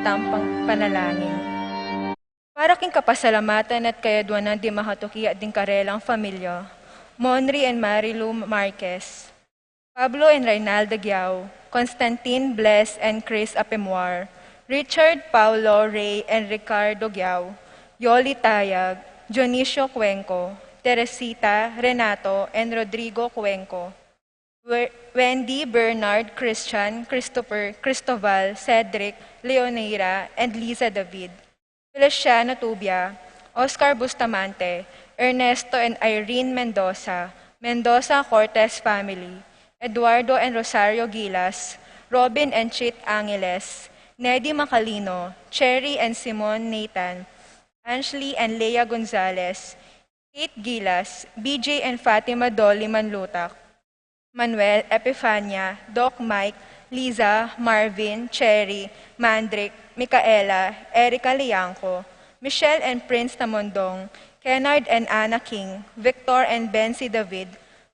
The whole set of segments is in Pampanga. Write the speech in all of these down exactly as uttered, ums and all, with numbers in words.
tampang panalangin. Para king kapasalamatan at kayadwanan ding makatuki at ding karelang familia, Monri and Marilu Marquez, Pablo and Reynalda Giao, Constantine, Bless and Chris Apemuar, Richard, Paulo, Ray and Ricardo Giao, Yoli Tayag, Dionisio Cuenco, Teresita, Renato and Rodrigo Cuenco, Wer-, Wendy, Bernard, Christian, Christopher, Cristobal, Cedric, Leonera and Liza David, Feliciano Tubia, Oscar Bustamante, Ernesto and Irene Mendoza, Mendoza Cortez family, Eduardo and Rosario Gilas, Robin and Chit Angeles, Nedy Macalino, Cherry and Simon Nathan, Ashley and Lea Gonzalez, Kate Gilas, B J and Fatima Dolly Manlutak, Manuel, Epifania, Doc Mike, Liza, Marvin, Cherry, Mandrick, Micaela, Erica Liangco, Michelle and Prince Tamondong, Kennard and Anna King, Victor and Bency David,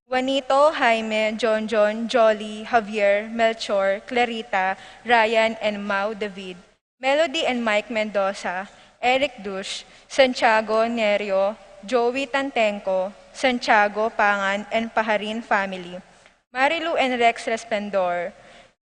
Juanito, Jaime, John John, Jolly, Javier, Melchor, Clarita, Ryan, and Mau David, Melody and Mike Mendoza, Eric Dush, Santiago Nerio, Joey Tantenco, Santiago Pangan and Paharin family, Marilu and Rex Resplendor,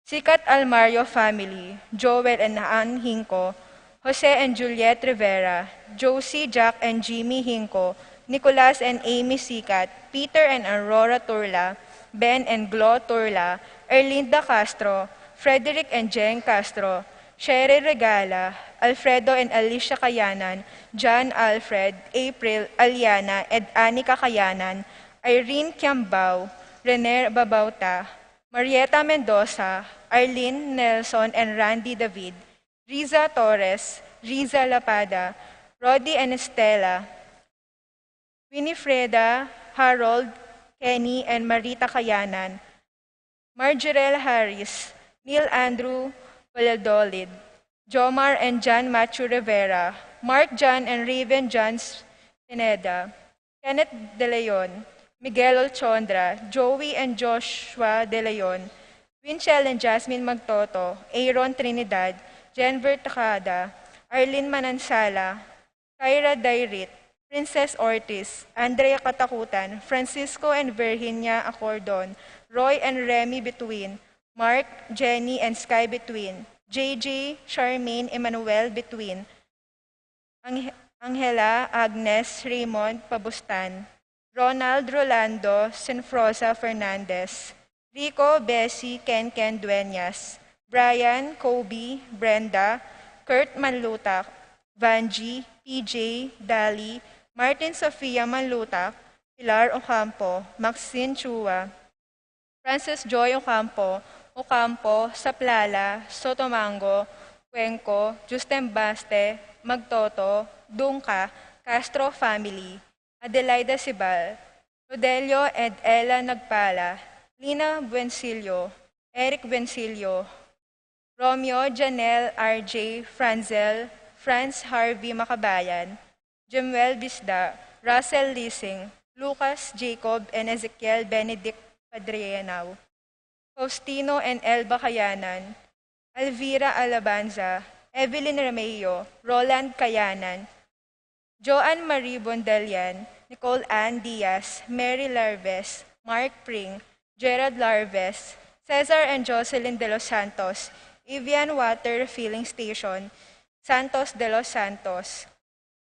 Sikat Almario family, Joel and Ann Hinco, Jose and Juliet Rivera, Josie, Jack and Jimmy Hinco, Nicolas and Amy Sikat, Peter and Aurora Turla, Ben and Glo Turla, Erlinda Castro, Frederick and Jeng Castro, Sherry Regala, Alfredo and Alicia Kayanan, John Alfred, April, Aliana, and Anika Kayanan, Irene Kiambao, Rene Babauta, Marieta Mendoza, Arlene Nelson and Randy David, Riza Torres, Riza Lapada, Rodi and Estela, Winifreda, Harold, Kenny and Marita Kayanan, Marjorel Harris, Neil Andrew Valladolid, Jomar and John Matthew Rivera, Mark John and Raven John Pineda, Kenneth De Leon, Miguel Olchondra, Joey and Joshua De Leon, Winchell and Jasmine Magtoto, Aaron Trinidad, Jenver Tacada, Arlene Manansala, Kyra Dairit, Princess Ortiz, Andrea Katakutan, Francisco and Virginia Acordon, Roy and Remy Between, Mark, Jenny and Sky Between, J J, Charmaine, Emmanuel Between, Ang-, Angela, Agnes, Raymond Pabustan, Ronald Rolando Sinfrosa Fernandez, Rico, Bessie, Ken Ken Dueñas, Brian, Kobe, Brenda, Kurt Manlutak, Vangie, P J, Dali, Martin Sofia Manlutak, Pilar Ocampo, Maxine Chua, Francis Joy Ocampo, Ocampo, Saplala, Sotomango, Cuenco, Justin Baste, Magtoto, Dungca, Castro family, Adelaida Sibal, Rodelio and Ella Nagpala, Lina Buencillo, Eric Buencillo, Romeo, Janelle, R J, Franzel, Franz Harvey Makabayan, Jemuel Bisda, Russell Lising, Lucas Jacob and Ezekiel Benedict Padrienao, Faustino and Elba Kayanan, Elvira Alabanza, Evelyn Remeo, Roland Kayanan, Joan Marie Bondelian, Nicole Ann Diaz, Mary Larves, Mark Pring, Gerald Larves, Cesar and Jocelyn De Los Santos, Evian Water Refilling Station, Santos De Los Santos,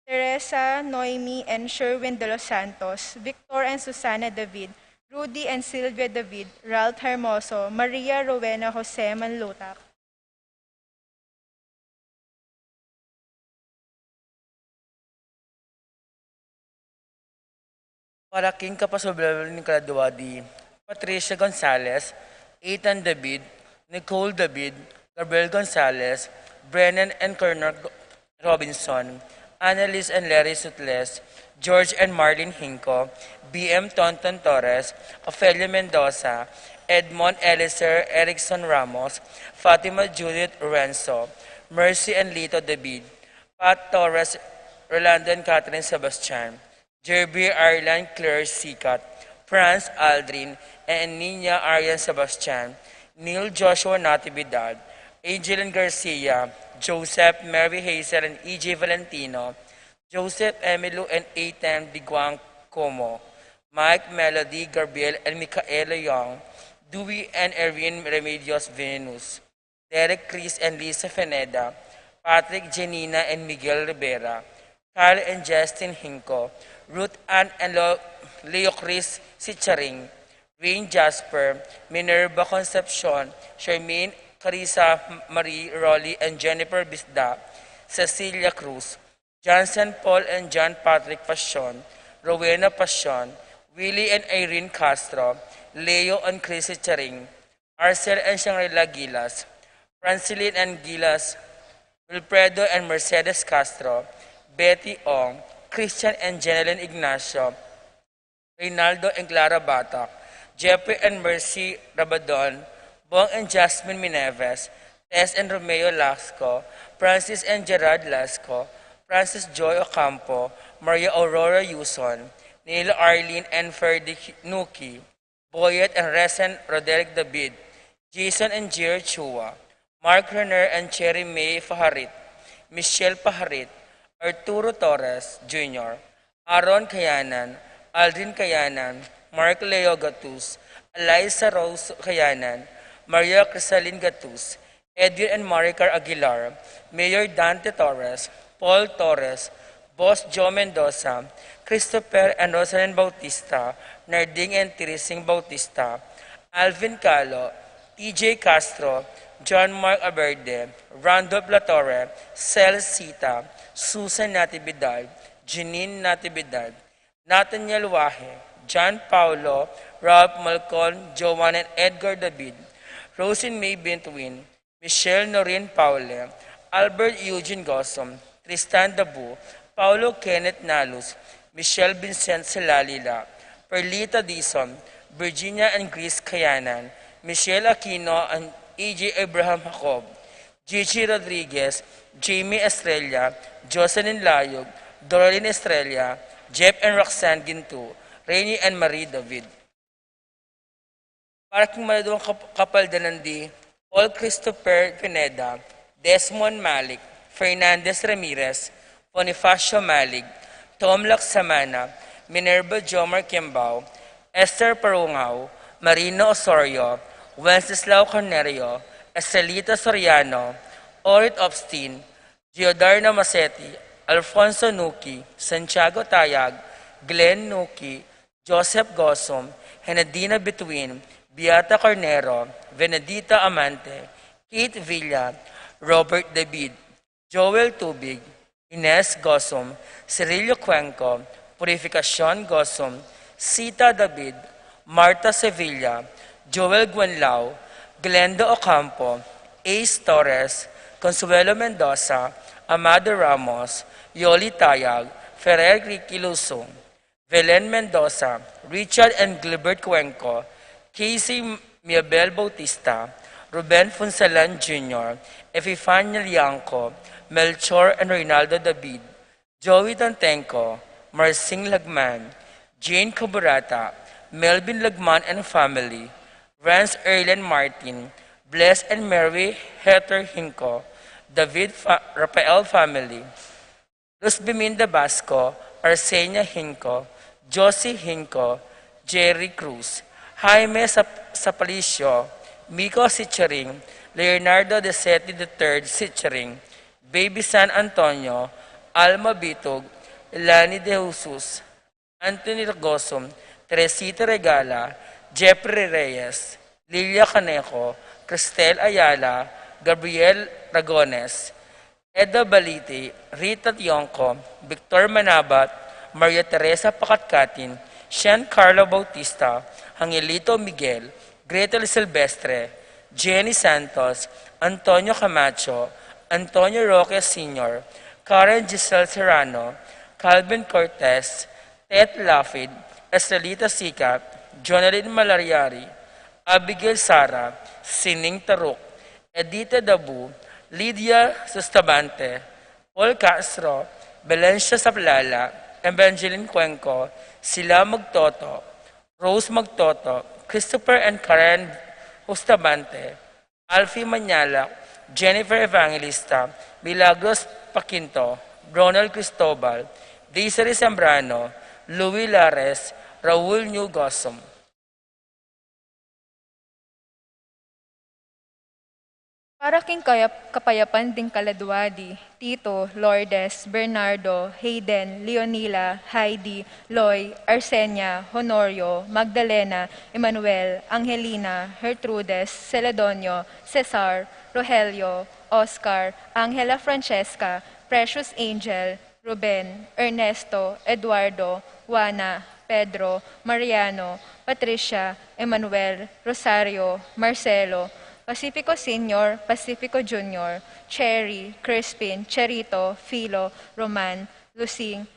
Teresa, Noemi and Sherwin De Los Santos, Victor and Susana David, Rudy and Sylvia David, Ralph Hermoso, Maria Rowena Jose Manlutak. Para king kapasubel ning kaladua di Patricia Gonzalez, Ethan David, Nicole David, Gabriel Gonzalez, Brennan and Colonel Robinson, Annalise and Larry Sutles, George and Marlene Hinco, B M Tonton Torres, Ofelia Mendoza, Edmond Elizer Erickson Ramos, Fatima Judith Renzo, Mercy and Lito David, Pat Torres, Rolando and Catherine Sebastian, Jerby Ireland Claire Sikat, Franz Aldrin and Nina Arian Sebastian, Neil Joshua Natividad, Angelin Garcia, Joseph, Mary Hazel and E J Valentino, Joseph Emilio and Ethan Diguang Como, Mike, Melody, Gabriel and Micaela Young, Dewey and Erin Remedios Venus, Derek, Chris and Lisa Feneda, Patrick, Janina and Miguel Rivera, Kyle and Justin Hinco, Ruth Ann and Lo- Leo Chris Sicharing, Rain Jasper, Minerva Concepcion, Charmaine, Carissa, Marie, Rolly and Jennifer Bisda, Cecilia Cruz, Johnson Paul and John Patrick Pasion, Rowena Pasion, Willie and Irene Castro, Leo and Chris Sicharing, Arcel and Shangri-La Gilas, Francilin and Gilas, Wilfredo and Mercedes Castro, Betty Ong, Christian and Jeneline Ignacio, Reynaldo and Clara Batak, Jeffrey and Mercy Rabadon, Bong and Jasmine Mineves, Tess and Romeo Lasco, Francis and Gerard Lasco, Francis Joy Ocampo, Maria Aurora Yuson, Neil Arlene and Ferdy Nuki, Boyet and Resen Roderick David, Jason and Jerry Chua, Mark Renner and Cherry May Faharit, Michelle Faharit, Arturo Torres Junior, Aaron Kayanan, Aldrin Kayanan, Mark Leo Gatus, Eliza Rose Kayanan, Maria Crisalin Gatus, Edwin and Maricar Aguilar, Mayor Dante Torres, Paul Torres, Boss Joe Mendoza, Christopher and Rosalyn Bautista, Narding and Tirising Bautista, Alvin Calo, T J Castro, John Mark Aberde, Randolph Latorre, Cel Sita, Susan Natividad, Janine Natividad, Nathaniel Wahe, John Paulo, Ralph Malcon, Joan and Edgar David, Rosin May Bintwin, Michelle Noreen Paule, Albert Eugene Gosom, Tristan Dabu, Paulo Kenneth Nalus, Michelle Vincent Silalila, Perlita Dizon, Virginia and Grace Kayanan, Michelle Aquino and E J Abraham Jacob, Gigi Rodriguez, Jamie Estrella, Jocelyn Layog, Doralyn Estrella, Jeff and Roxanne Gintu, Rainy and Marie David. Para king maladwang kap- kapaldanan di, Paul Christopher Pineda, Desmond Malik, Fernandez Ramirez, Bonifacio Malig, Tom Laksamana, Minerva Jomar Kimbao, Esther Parungao, Marino Osorio, Wenceslao Cornerio, Estelita Soriano, Orit Obstin, Giodarna Masetti, Alfonso Nuki, Santiago Tayag, Glenn Nuki, Joseph Gosum, Henadina Bituin, Beata Cornero, Venedita Amante, Kate Villa, Robert David, Joel Tubig, Ines Gosum, Cirilio Cuenco, Purificacion Gosum, Sita David, Marta Sevilla, Joel Guenlao, Glenda Ocampo, Ace Torres, Consuelo Mendoza, Amado Ramos, Yoli Tayag, Ferrer Ricky Lusung, Velen Mendoza, Richard and Gilbert Cuenco, Casey Miabel Bautista, Ruben Funsalan Junior, Epifania Liangco, Melchor and Reynaldo David, Joey Tantenco, Marsing Lagman, Jane Caburata, Melvin Lagman and family, Rance Erlen Martin, Bless and Mary Heter Hinco, David Fa- Rafael family, Luz Biminda Basco, Arsenia Hinco, Josie Hinco, Jerry Cruz, Jaime Sap- Sapalicio, Miko Sicharing, Leonardo Desetti the third Sicharing, Baby San Antonio, Alma Bitug, Lani De Jesus, Anthony Ragosum, Teresita Regala, Jeffrey Reyes, Lilia Canejo, Cristel Ayala, Gabriel Ragones, Eda Baliti, Rita Tionco, Victor Manabat, Maria Teresa Pakatkatin, Sean Carlo Bautista, Angelito Miguel, Gretel Silvestre, Jenny Santos, Antonio Camacho, Antonio Roque Senior, Karen Giselle Serrano, Calvin Cortez, Ted Lafid, Estrelita Sikat, Jonalyn Malariari, Abigail Sara, Sining Taruk, Edita Dabu, Lydia Sustabante, Paul Castro, Valencia Saplala, Evangeline Cuenco, Sila Magtoto, Rose Magtoto, Christopher and Karen Bustamante, Alfie Mañala, Jennifer Evangelista, Milagros Paquinto, Ronald Cristobal, Desiree Zambrano, Louis Lares, Raul New Gossum. Para king kayap-, kapayapan ding kaladwa di, Tito, Lourdes, Bernardo, Hayden, Leonila, Heidi, Loy, Arsenia, Honorio, Magdalena, Emmanuel, Angelina, Gertrudes, Celedonio, Cesar, Rogelio, Oscar, Angela Francesca, Precious Angel, Ruben, Ernesto, Eduardo, Juana, Pedro, Mariano, Patricia, Emmanuel, Rosario, Marcelo, Pacifico Senior, Pacifico Junior, Cherry, Crispin, Cherito, Filo, Roman, Lusing,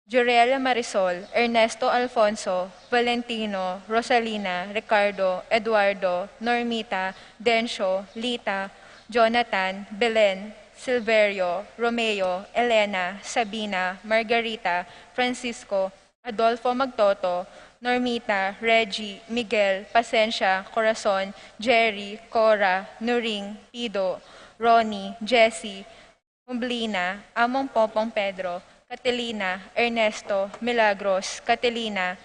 Jurella Marisol, Ernesto Alfonso, Valentino, Rosalina, Ricardo, Eduardo, Normita, Dencio, Lita, Jonathan, Belen, Silverio, Romeo, Elena, Sabina, Margarita, Francisco, Adolfo Magtoto, Normita, Reggie, Miguel, Pasensia, Corazon, Jerry, Cora, Nuring, Pido, Ronnie, Jessie, Humblina, Among Popong Pedro, Catelina, Ernesto, Milagros, Catelina,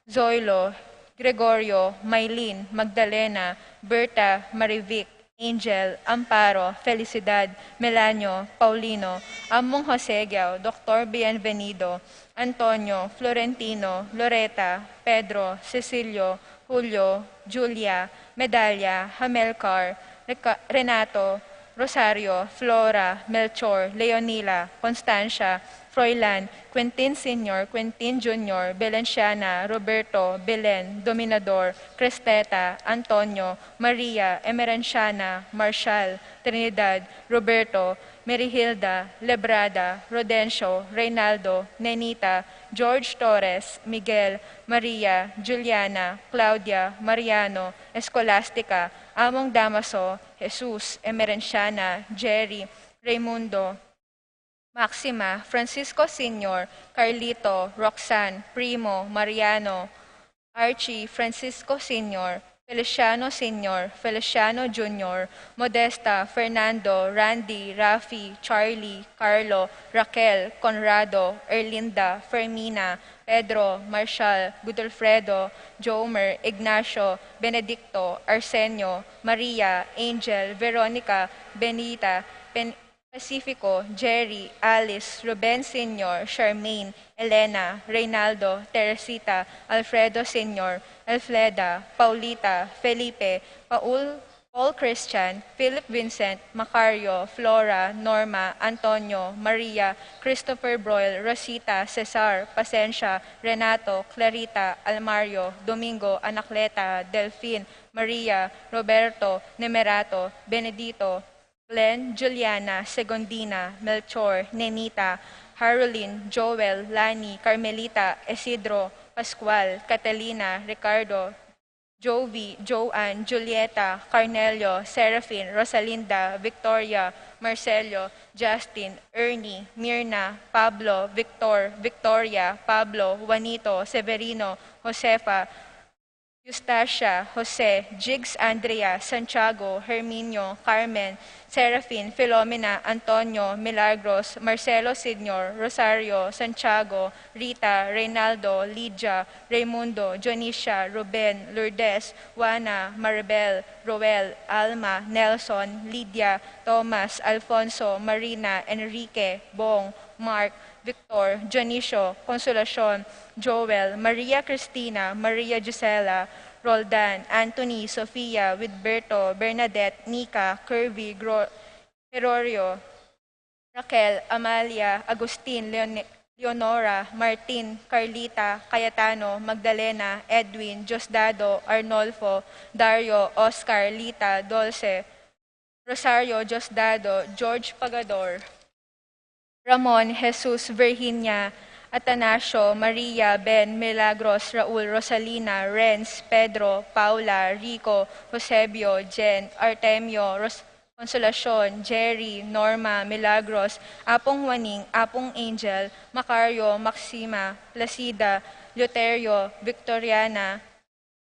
Zoilo, Gregorio, Maylin, Magdalena, Berta, Marivic, Angel, Amparo, Felicidad, Melanio, Paulino, Among Jose Giao, Doktor Bienvenido, Antonio, Florentino, Loreta, Pedro, Cecilio, Julio, Julia, Medalia, Hamilcar, Reca-, Renato, Rosario, Flora, Melchor, Leonila, Constancia, Froilan, Quintin Senior, Quintin Junior, Belenciana, Roberto, Belen, Dominador, Crespeta, Antonio, Maria, Emerenciana, Marshal, Trinidad, Roberto, Merihilda, Lebrada, Rodencio, Reynaldo, Nenita, George Torres, Miguel, Maria, Juliana, Claudia, Mariano, Escolastica, Among Damaso, Jesus, Emerenciana, Jerry, Raymundo, Maxima, Francisco Senior, Carlito, Roxanne, Primo, Mariano, Archie, Francisco Senior, Feliciano Senior, Feliciano Junior, Modesta, Fernando, Randy, Rafi, Charlie, Carlo, Raquel, Conrado, Erlinda, Fermina, Pedro, Marshall, Godofredo, Jomer, Ignacio, Benedicto, Arsenio, Maria, Angel, Veronica, Benita, Pen-, Pacifico, Jerry, Alice, Ruben Senior, Charmaine, Elena, Reynaldo, Teresita, Alfredo Senior, Elfleda, Paulita, Felipe, Paul, Paul Christian, Philip Vincent, Macario, Flora, Norma, Antonio, Maria, Christopher Broil, Rosita, Cesar, Pasensia, Renato, Clarita, Almario, Domingo, Anacleta, Delfin, Maria, Roberto, Nemerato, Benedito, Glenn, Juliana, Segundina, Melchor, Nenita, Harolin, Joel, Lani, Carmelita, Isidro, Pascual, Catalina, Ricardo, Jovi, Joan, Julieta, Carnelio, Serafin, Rosalinda, Victoria, Marcelio, Justin, Ernie, Mirna, Pablo, Victor, Victoria, Pablo, Juanito, Severino, Josefa, Eustacia, Jose, Jigs, Andrea, Santiago, Herminio, Carmen, Serafin, Filomena, Antonio, Milagros, Marcelo Senior, Rosario, Santiago, Rita, Reynaldo, Lydia, Raymundo, Dionisia, Ruben, Lourdes, Juana, Maribel, Roel, Alma, Nelson, Lydia, Thomas, Alfonso, Marina, Enrique, Bong, Mark, Victor, Dionisio, Consolacion, Joel, Maria Cristina, Maria Gisela, Roldan, Anthony, Sofia, Widberto, Bernadette, Nika, Curvy, Gro-, Herorio, Raquel, Amalia, Agustin, Leone-, Leonora, Martin, Carlita, Cayetano, Magdalena, Edwin, Diosdado, Arnolfo, Dario, Oscar, Lita, Dulce, Rosario, Diosdado, George Pagador, Ramon, Jesus, Virginia, Atanasio, Maria, Ben, Milagros, Raul, Rosalina, Renz, Pedro, Paula, Rico, Eusebio, Jen, Artemio, Ros-, Consolacion, Jerry, Norma, Milagros, Apong Juaning, Apong Angel, Macario, Maxima, Placida, Eleuterio, Victoriana,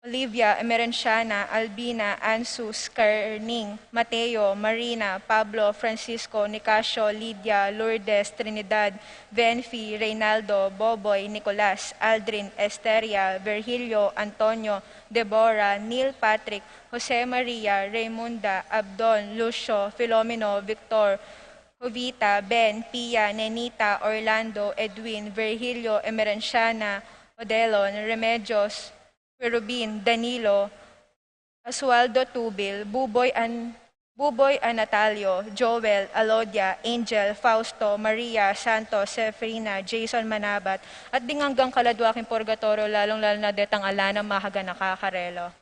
Olivia, Emerenciana, Albina, Ansus, Carning, Mateo, Marina, Pablo, Francisco, Nicasio, Lydia, Lourdes, Trinidad, Venfi, Reynaldo, Boboy, Nicolas, Aldrin, Esteria, Virgilio, Antonio, Deborah, Neil Patrick, Jose Maria, Raymunda, Abdon, Lucio, Filomeno, Victor, Jovita, Ben, Pia, Nenita, Orlando, Edwin, Virgilio, Emerenciana, Odelon, Remedios, Querubin, Danilo, Asualdo, Tubil, Buboy, An Buboy, Anatalio, Joel, Alodia, Angel, Fausto, Maria, Santos, Seferina, Jason Manabat, at ding anggang kaladwa king purgatoryo, lalung-lalu na detang ala nang mahaganaka karela.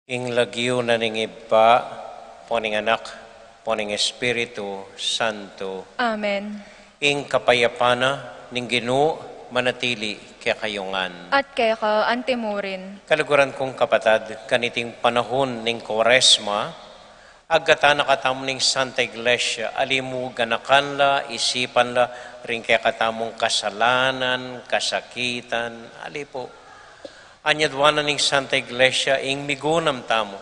Ing lagyu na ning Ibpa, ampo ning Anak, ampo ning Espiritu Santo. Amen. Ing kapayapan na ning Ginu manatili kekayu ngan. At keka antimurin. Kaluguran kung kapatad, kaniting panahun ning Kuaresma, agkatan na katamu ning Santa Iglesia, ali mu ganakan la, isipan la, ring kekatamung kasalanan, kasakitan, ali pu. Anyadwan na ning Santa Iglesia ing migunam tamu.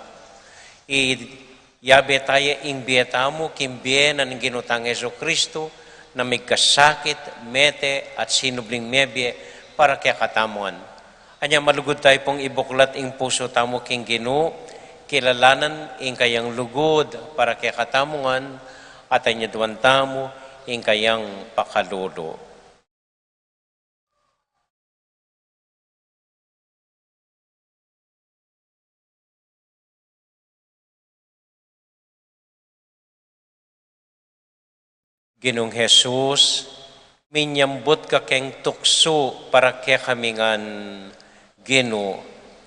Iyabe taya ing bie tamu king bie na ning Ginu tang Jesucristo, na migkasakit, mete, at sinubling mebie para kekatamu ngan. Anya malugud tayu pung ibuklat ing pusu tamu king Ginu, kilalanan ing kayang lugud para kekatamu ngan, at anyadwan tamu ing kayang pakalulu. Ginung Jesus, minyambut ka keng tuksu para kekami ngan, Ginu,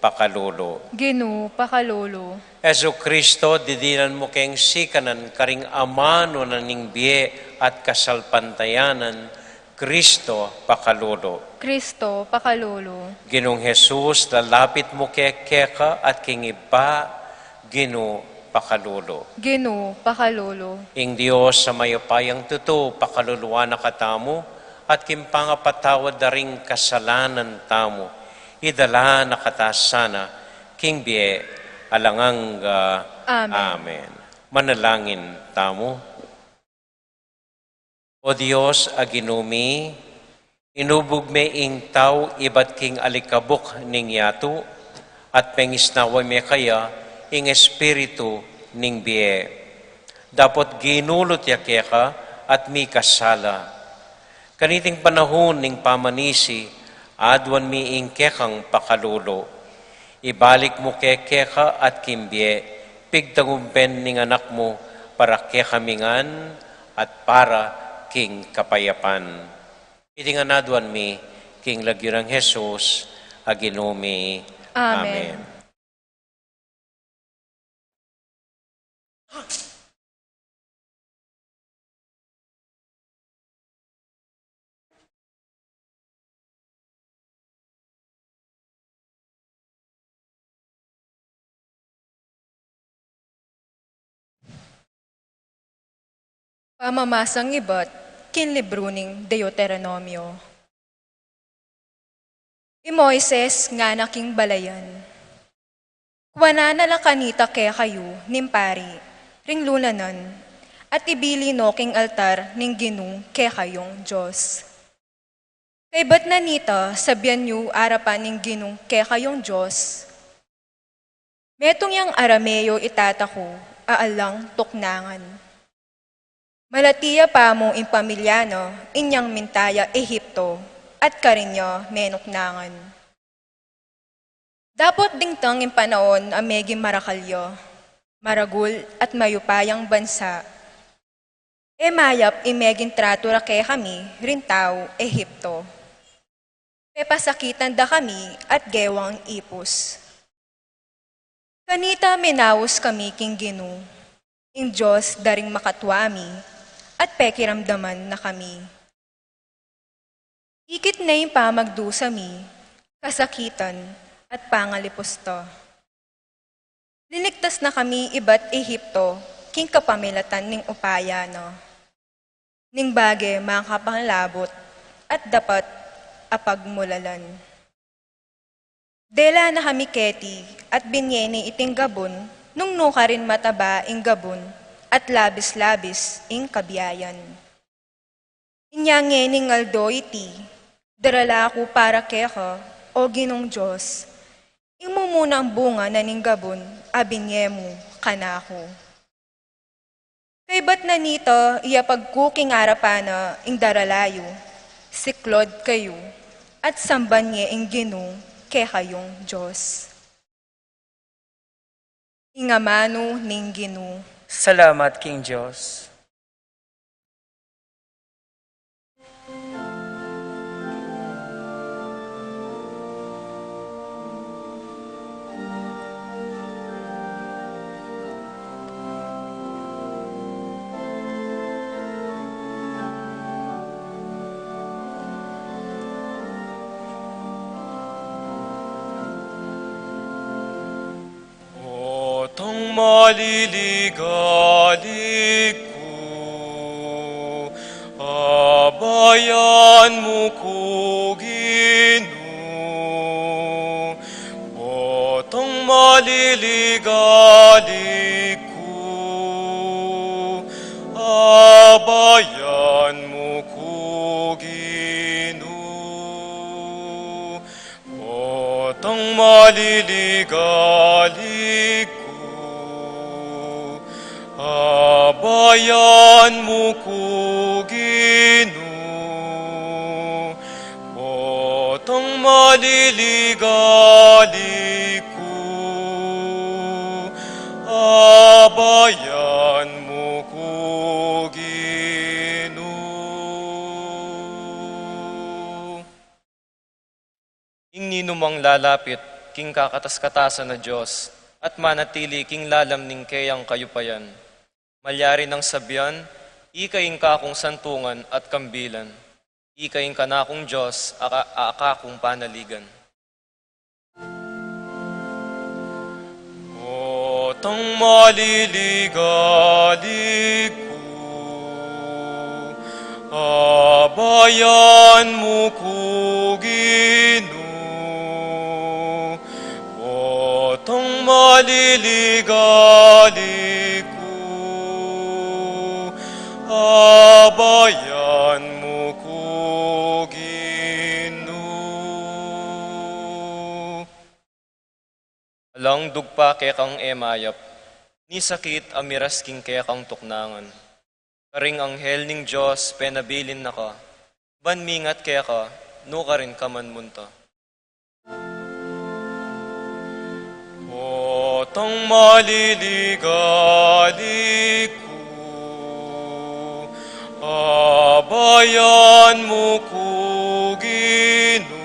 pakalulu. Ginu, pakalulu. Jesucristo, didinan mu keng sikanan karing amanu na ning bie at kasalpantayanan, Cristo, pakalulu. Cristo, pakalulu. Ginung Jesus, lalapit mu ke keka at king Ibpa, Ginu, pakalulu. Ginu, pakalulu. Ing Dios a mayupayang tutu, pakaluluan na katamu, at king pangapatawad da ring kasalanan tamu, idala na kata sana king bie alang angga. Amen. Amen. Manalangin tamu. O Dios a Ginu mi, inubug me ing tau ibat king alikabuk ning yatu, at pengisnawa me kaya ing espiritu ning bie. Dapot ginulut ya keka at mikasala. Kaniting panahun ning pamanisi, aduan mi ing kekang pakalulu. Ibalik mu ke keka at king bie, pigtagumpen ning Anak mu para kekami ngan at para king kapayapan. Iti ngan aduan mi king lagyu nang Jesus a Ginu mi. Amen. Amen. Pamamasang ibat king libru ning Deuteronomio. I Moises ngana king balayan, kuanan na la kanita kekayu ning pari ring lunanan, at ibili no king altar ning Ginu kekayung Dios. Kaybat na nita, sabian yu arapan ning Ginung kekayung Dios, metung yang Arameo i tata ku a alang tuknangan. Malati ya pamu ing pamilya na inyang minta ya Ehipto at karin ya menuknangan. Dapot dingtang ing panaun a meging marakal ya, maragul at mayupayang bansa. E mayap ing meging tratu ra kekami ring tau Ehipto. Pepasakitan da kami at gewang ipus. Kanita minaus kami king Ginu, ing Dios da ring makatua mi, at pekiramdaman na kami. Ikit ne ing pamagdusa mi, kasakitan, at pangalipus ta. Linigtas na kami ibat Ehipto king kapamilatan ning upaya na, ning bage makapanglabut at dapat a pagmulalan. Dela na kami keti at binye ne iting gabun, nung nukarin mataba ing gabun at labis-labis ing kabiayan. Inya ngening aldo iti, darala ku para keka, O Ginung Dios, ing mumunang bunga na ning gabun a binye mu kanaku. Kaybat na nita, iyapag ku king arapan na ing darala yu, siklod kayu, at samban ye ing Ginu kekayung Dios. Ing amanu ning Ginu. Salamat king Dios. Maliligaliku, abayan mu ku, Ginu. Potang maliligaliku, abayan mu ku, Ginu. Potang maliligaliku, abayan mu ku, Ginu. Potang maliligaliku, abayan mu ku, Ginu. Ing ninumang lalapit king kakatas-katasan a Dios at manatili king lalam ning keyang kayupayan, malyari nang sabian, ika ing kakung santungan at kambilan, ika ing kanakung Dios, aka-, a kakung panaligan. Potang maliligaliku, abayan mu ku, Ginu. Potang maliligaliku, abayan mu ku, Ginu. Alang dugpa kekang e mayap, ni sakit a miras king kekang tuknangan. Karing anghel ning Dios penabilin na ka, ban mingat keka, nukarin ka man munta. Potang maliligaliku, abayan mu ku, Ginu.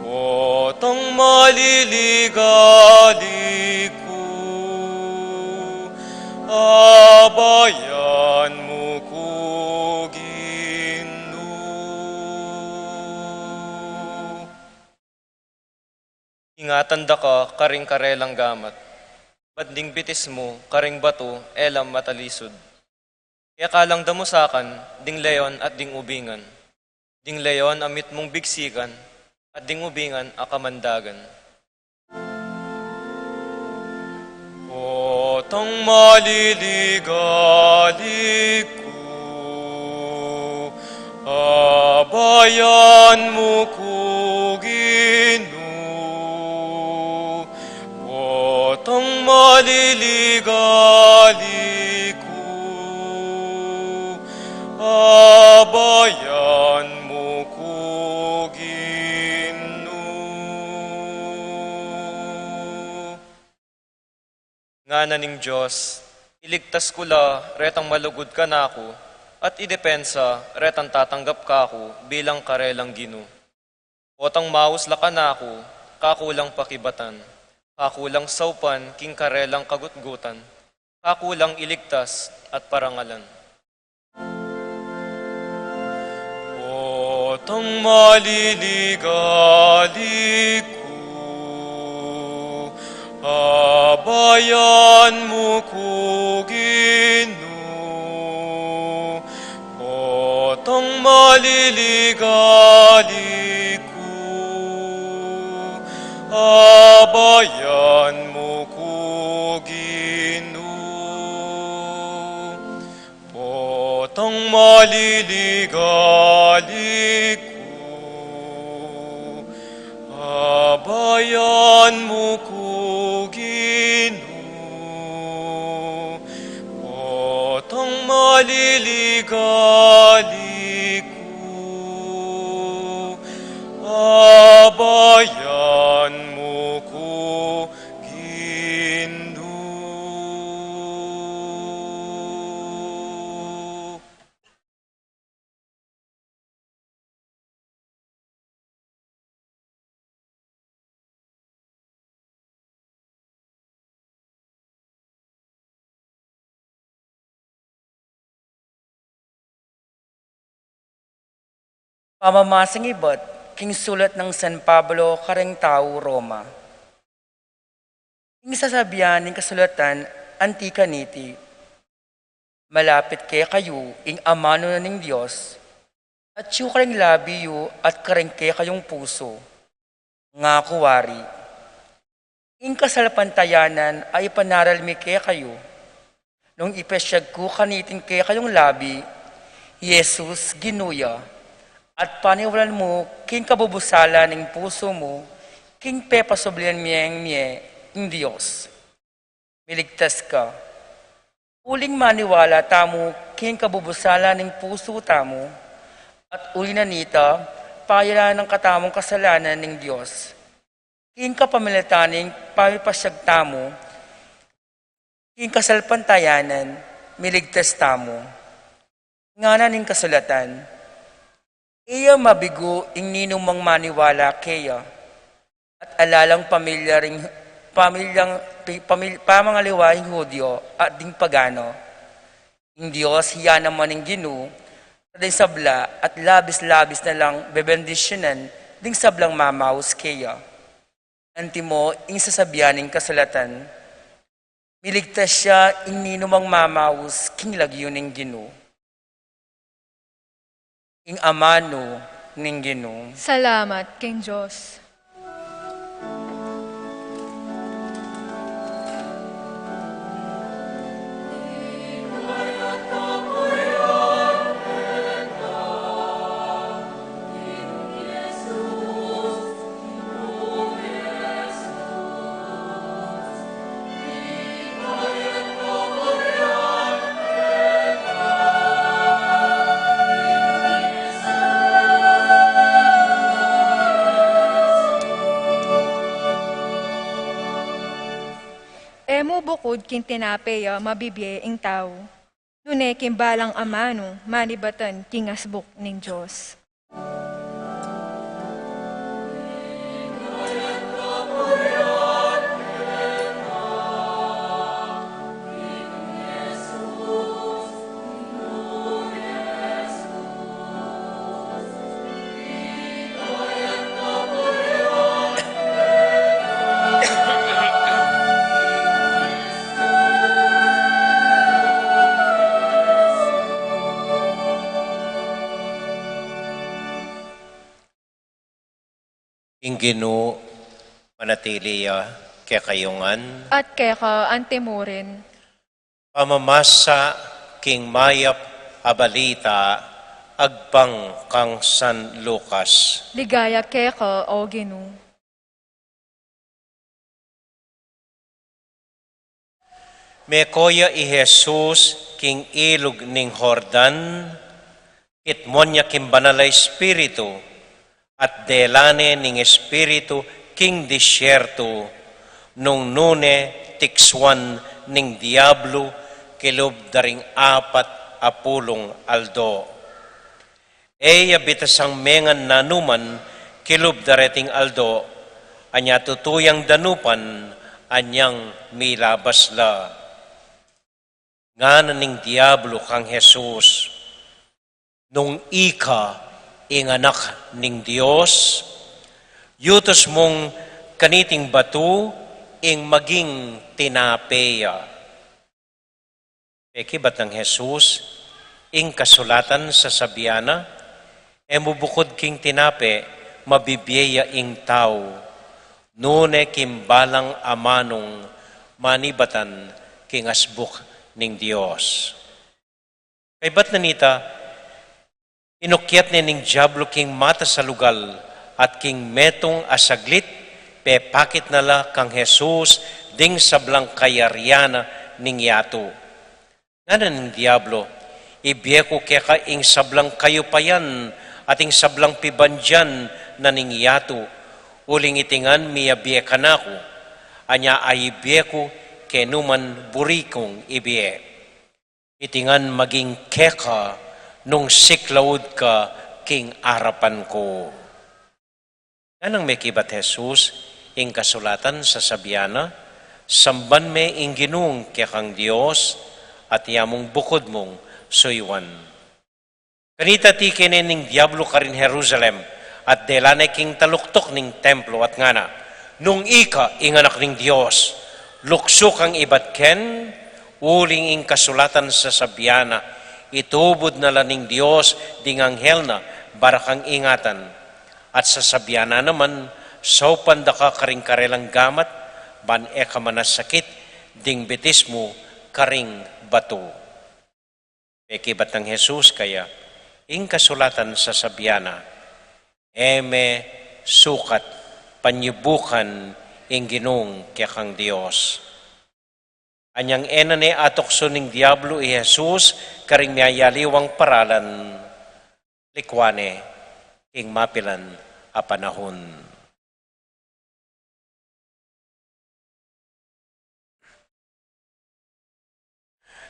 Potang maliligaliku, abayan mu ku, Ginu. Ingatan da ka karing karelang gamat, bat ding bitis mu karing batu e la matalisud. Keka lang damusakan ding leon at ding ubingan, ding leon a mitmung bigsikan, at ding ubingan a kamandagan. Potang maliligaliku, abayan mu ku, Ginu. Potang maliligaliku, abayan mu ku, Ginu. Ngana ning Dios, iligtas ku la retang malugud kanaku, at idepensa retang tatanggap kaku bilang karelang Ginu. Potang maus la kanaku, kaku lang pakibatan, kaku lang saupan king karelang kagutgutan, kaku lang iligtas at parangalan. Potang maliligaliku, abayan mu ku, Ginu. Potang maliligaliku, abayan mu ku, Ginu. Potang maliligaliku, abayan mu ku, Ginu. Potang maliligaliku, abayan mu ku, Ginu. Pamamasang ibat king sulat nang San Pablo karing tau Roma. Ing sasabian ning kasulatan anti kaniti, malapit kekayu ing amanu na ning Dios, at yu kareng labi yu at kareng kekayung pusu. Ngaku wari, ing kasalpantayanan a ipanaral mi kekayu, nung ipasyag ku kaniting kekayung labi, Jesus, Ginu ya, at paniwalan mu king kabubusalan ning pusu mu, king pepasublian mie mie ing Dios. Miligtas ka. Uling maniwala tamu king kabubusalan ning pusu tamu, at uli na nita, payalanan katamung kasalanan ning Dios. King kapamilatan ning pamipasyag tamu king kasalpantayanan, miligtas tamu. Ngana ning kasulatan, e ya mabigu ing ninumang maniwala keya, at ala lang pamilya ring, pamilyang, pi-, pamil-, pamangaliwa ing Hudyo at ding pagano. Ing Dios ya naman ing Ginu, ding sabla at labis-labis na lang bebendisyunan ding sablang mamaus keya. Antimo ing sasabian ning kasulatan, miligtas ya ing ninumang mamaus king lagyu ning Ginu. Ing amanu ning Ginu. Salamat king Dios. E mu bukud king tinape ya mabibie ing tau, nune king balang amanu manibatan king asbuk ning Dios. Ing Ginu manatili ya kekayu ngan. At keka antimurin. Pamamasa king mayap a balita agpang kang San Lucas. Ligaya keka, O Ginu. Meko ya i Jesus king ilug ning Jordan, kitmuan ya king Banal a Espiritu, at dela ne ning Espiritu king disyertu, nung nune tiksuan ning Diablu kilub da ring apat a pulung aldo. E ya bitasang mengan nanuman kilub da reting aldo, anya tutu yang danupan, anyang milabas la. Ngana ning Diablu kang Jesus, nung ika ing Anak ning Dios, yutus mung kaniting batu ing maging tinape ya. Pekibat nang Jesus, ing kasulatan sasabian na, e mu bukud king tinape mabibie ya ing tau, nune king balang amanung manibatan king asbuk ning Dios. Kaybat na nita, inukyat ne ning Diablu king matas a lugal, at king metung a saglit, pepakit na la kang Jesus ding sablang kayarian na ning yatu. Ngana ning Diablu, ibie ku keka ing sablang kayupayan at ing sablang pibandian na ning yatu, uling iti ngan miyabie kanaku, anya aibie ku kenu man buri kung ibie. Iti ngan maging keka nung siklaud ka king arapan ku. Nganang mekibat Jesus, ing kasulatan sasabian na, samban me ing Ginung kekang Dios, at ya mung bukud mung suyuan. Kanita tike ne ning Diablu karin Jerusalem, at dela ne king taluktuk ning templo at ngana, nung ika ing Anak ning Dios, Luksu kang ibat ken, uling ing kasulatan sasabian na, "Itubud na la ning Dios ding anghel na, bara kang ingatan." At sasabian na naman, "Saupan da ka karing karelang gamat, ban e ka manasakit ding bitis mu karing batu." Pekibat nang Jesus kaya, "Ing kasulatan sasabian na, 'E me sukat panyubukan ing Ginung kekang Dios.'" Anyang e na ne atuksu ning Diablo i Jesus karing miyayaliwang paralan, likuan ne king mapilan a panahun.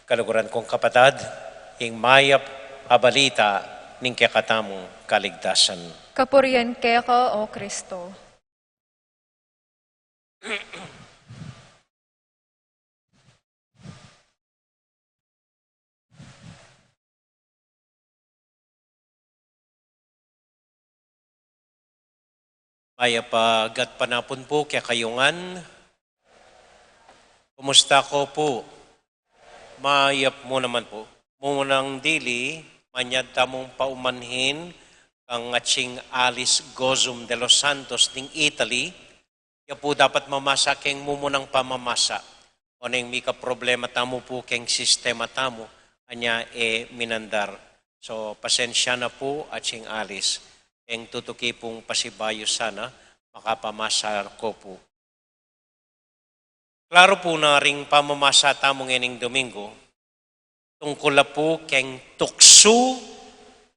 Kaluguran kung kapatad, ing mayap a balita ning kekatamung kaligtasan. Kapurian keka, O Kristo. Mayap a gatpanapun pu kekayu ngan. Kumusta ko pu? Mayap mu naman pu. Mumunang dili, manyad tamung paumanhin kang Atsing Alice Gozum de los Santos ning Italy. Ya pu dapat mamasa keng mumunang pamamasa. Oneng mika problema tamu pu keng sistema tamu, anya e minandar. So, pasensya na pu, Atsing Alice, keng tutuki pung pasibayu sana, makapamasa ko pu. Klaru pu na ring pamamasa tamu ngening Domingo, tungkul la pu keng tuksu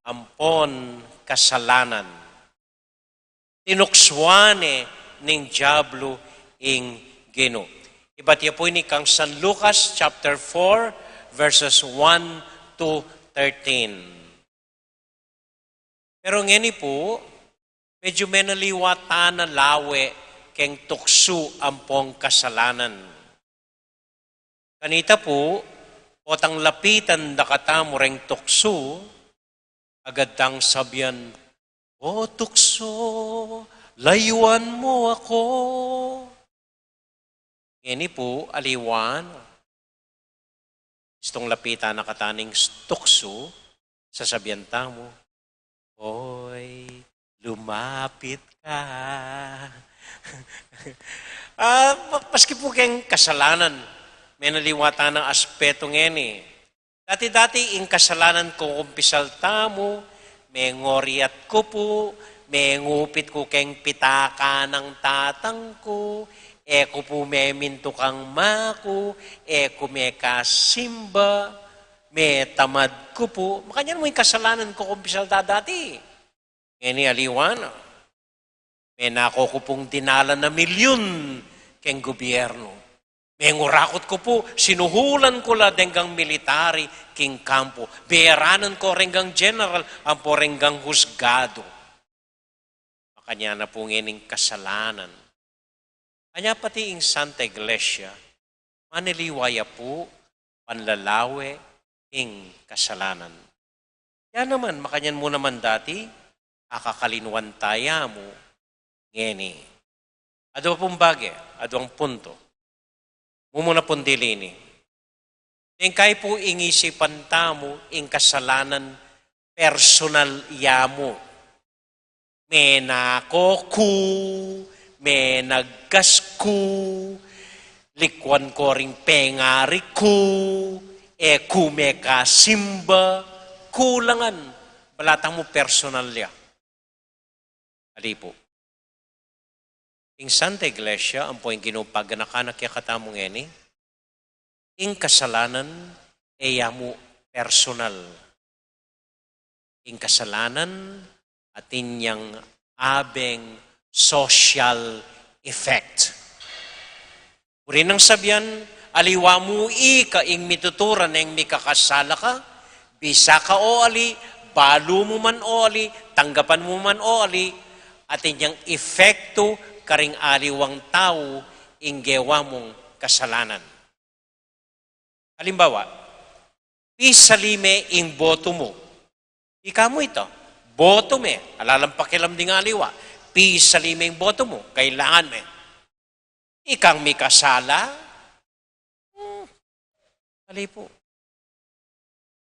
ampon kasalanan. Tinuksuan ne ning Diablo ing Ginu. Ibat ya pu ini kang San Lucas chapter four, verses one to thirteen. Pero ngeni pu, medyu menaliwa ta na lawe keng tuksu ampong kasalanan. Kanita pu, potang lapitan da katamu reng tuksu, agad tang sabian, "O tuksu, layuan mu aku." Ngeni pu, aliwa na. Istung lapitan na katamu ning tuksu, sasabian tamu, "Oy, lumapit ka." Ah, ma-, maski pu keng kasalanan, menaliwa ta nang aspetu ngeni. Dati-dati, ing kasalanan kukumpisal tamu, mengoriat ku pu, mengupit ku keng pitaka nang tatang ku, e ku pu memintu kang ama ku, e ku mekasimba, metamad ku pu. Makanyan mu ing kasalanan kukumpisal ta dati. Ngeni aliwa na. Menako ku pung dinalan a milyun keng gobyernu. Mengurakut ku pu, sinuhulan ku la deng military king kampu. Beranan ku reng general ampo reng husgadu. Makanyan na pu ngening kasalanan. Anya pati ing Santa Iglesia, manaliwa ya pu, panlalawe ing kasalanan. Ya naman, makanyan mu naman dati, akakalinuan ta ya mu ngeni. Adwa pung bage, adwang punto. Mumuna pung dili ini. Neng kai pu ing isipan tamu, ing kasalanan personal ya mu. Menako ku, menagkas ku, likuan ku ring pengari ku, e ku mekasimba, kulangan, balu tamu personal ya. Ali pu. Ing Santa Iglesia, ampo ing Ginu paganakan na kekatamu ngeni, ing kasalanan, e ya mu personal. Ing kasalanan, atin yang abeng social effect. Buri nang sabian, aliwa mu ika ing mituturan neng mikakasala ka, bisa ka o ali, balu mu man o ali, tanggapan mu man o ali, atin yang epektu karing aliwang tau ing gewa mung kasalanan. Halimbawa, pisali me ing boto mu. Ika mu ita, boto me, ala lang pakialam ding aliwa. Pisali me ing boto mu, kailangan me. Ikang mikasala, Ali pu.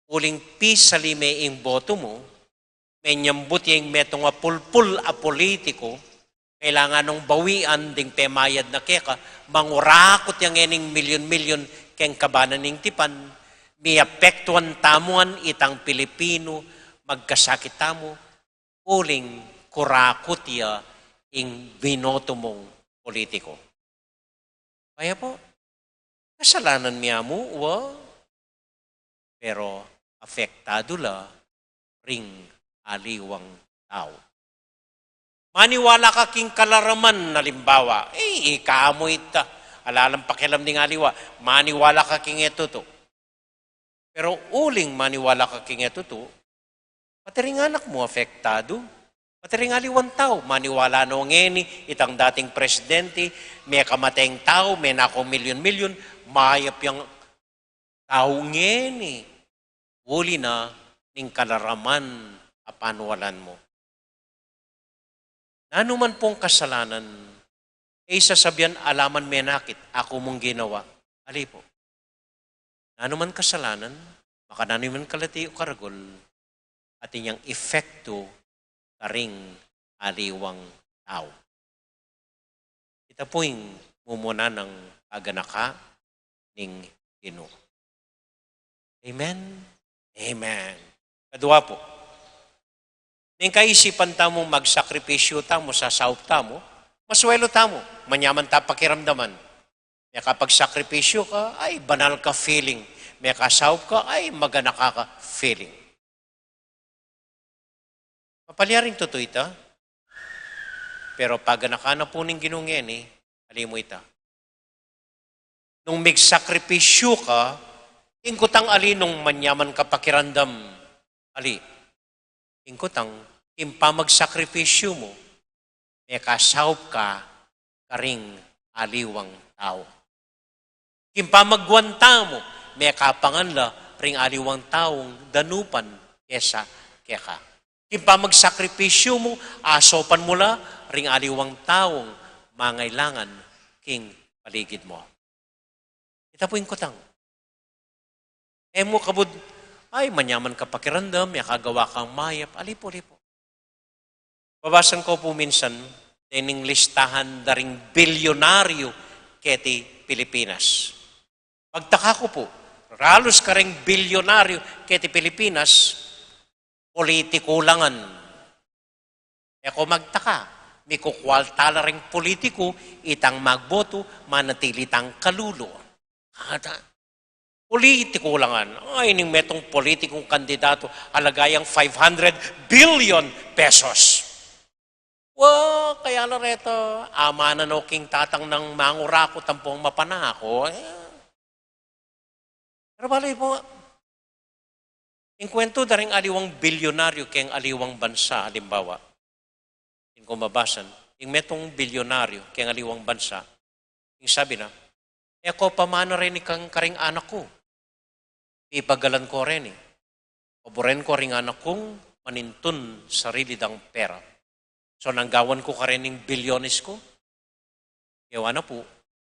Uling pisali me ing boto mu, menyambut ya ing metung a pulpul a politiku, kailangan nung bawian ding pemayad na keka, mangurakut ya ngening milyun-milyun keng kabanan ning tipan, miapektuan tamu ngan itang Pilipinu, magkasakit tamu, uling kurakut ya ing binoto mung politiku. Kaya pu, kasalanan mi ya mu, wa, pero apektadu la ring aliwang tau. Maniwala ka king kalaraman, alimbawa, eh, ika mu ita, ala lang pakialam ding aliwa, maniwala ka king e tutu. Pero uling maniwala ka king e tutu, pati ring anak mu apektadu, pati ring aliwang tau, maniwala no ngeni itang dating presidente, mekamateng tau, menako milyun-milyun, mayap yang tau ngeni, uli na ning kalaraman a panualan mu. Nanu man pung kasalanan, e yu sasabian, ala man menakit, aku mung ginawa. Ali pu. Nanu man kasalanan, makananu man kalati o karagul, atin yang epektu karing aliwang tau. Ita pu ing mumuna nang paganaka ning Ginu. Amen? Amen. Kadua pu, neng kaisipan tamu magsakripisyu tamu, sasaup tamu, maswelu tamu, manyaman ta pakiramdaman. Mekapagsakripisyu ka, ay, banal ka feeling. Mekasaup ka, ay, maganaka ka feeling. Mapalyaring tutu ita, pero paganaka na pu ning Ginu ngeni, ali mu ita. Nung migsakripisyu ka, ing kutang ali nung manyaman ka pakiramdam, ali. Ing kutang, ing pamagsakripisyu mu, mekasaup ka karing aliwang tau. King pamagwanta mu, mekapangan la ring aliwang taung danupan kesa keka. King pamagsakripisyu mu, asaupan mu la ring aliwang taung mangailangan king paligid mu. Ita pu ing kutang. E mu kabud, ay, manyaman ka pakiramdam, mekagawa kang mayap, ali pu, ali pu. Babasan ku pu minsan, dening listahan da ring bilyonaryu keti Pilipinas. Pagtaka ku pu, ralus kareng bilyonaryu keti Pilipinas, politiku la ngan. E ko magtaka, mikukwalta la ring politiku, itang magboto, manatili tang kalulu. Ata, politiku la ngan. Ay, ning metung politikung kandidatu, alaga yang five hundred billion pesos. Wa, kaya la reta, amanan no king tatang nang mangurakut ampong mapanako, eh. Pero bale pu, ing kwentu da ring aliwang bilyonaryu keng aliwang bansa, alimbawa. Ing kumabasan, ing metung bilyonaryu keng aliwang bansa, ing sabi na, e ko pamana reni kang karing anak ku. Pipagalan ko reni. Paburen ko ring anak kung manintun sarili dang pera. So, nang gawan ku karening bilyones ku, kewa na pu,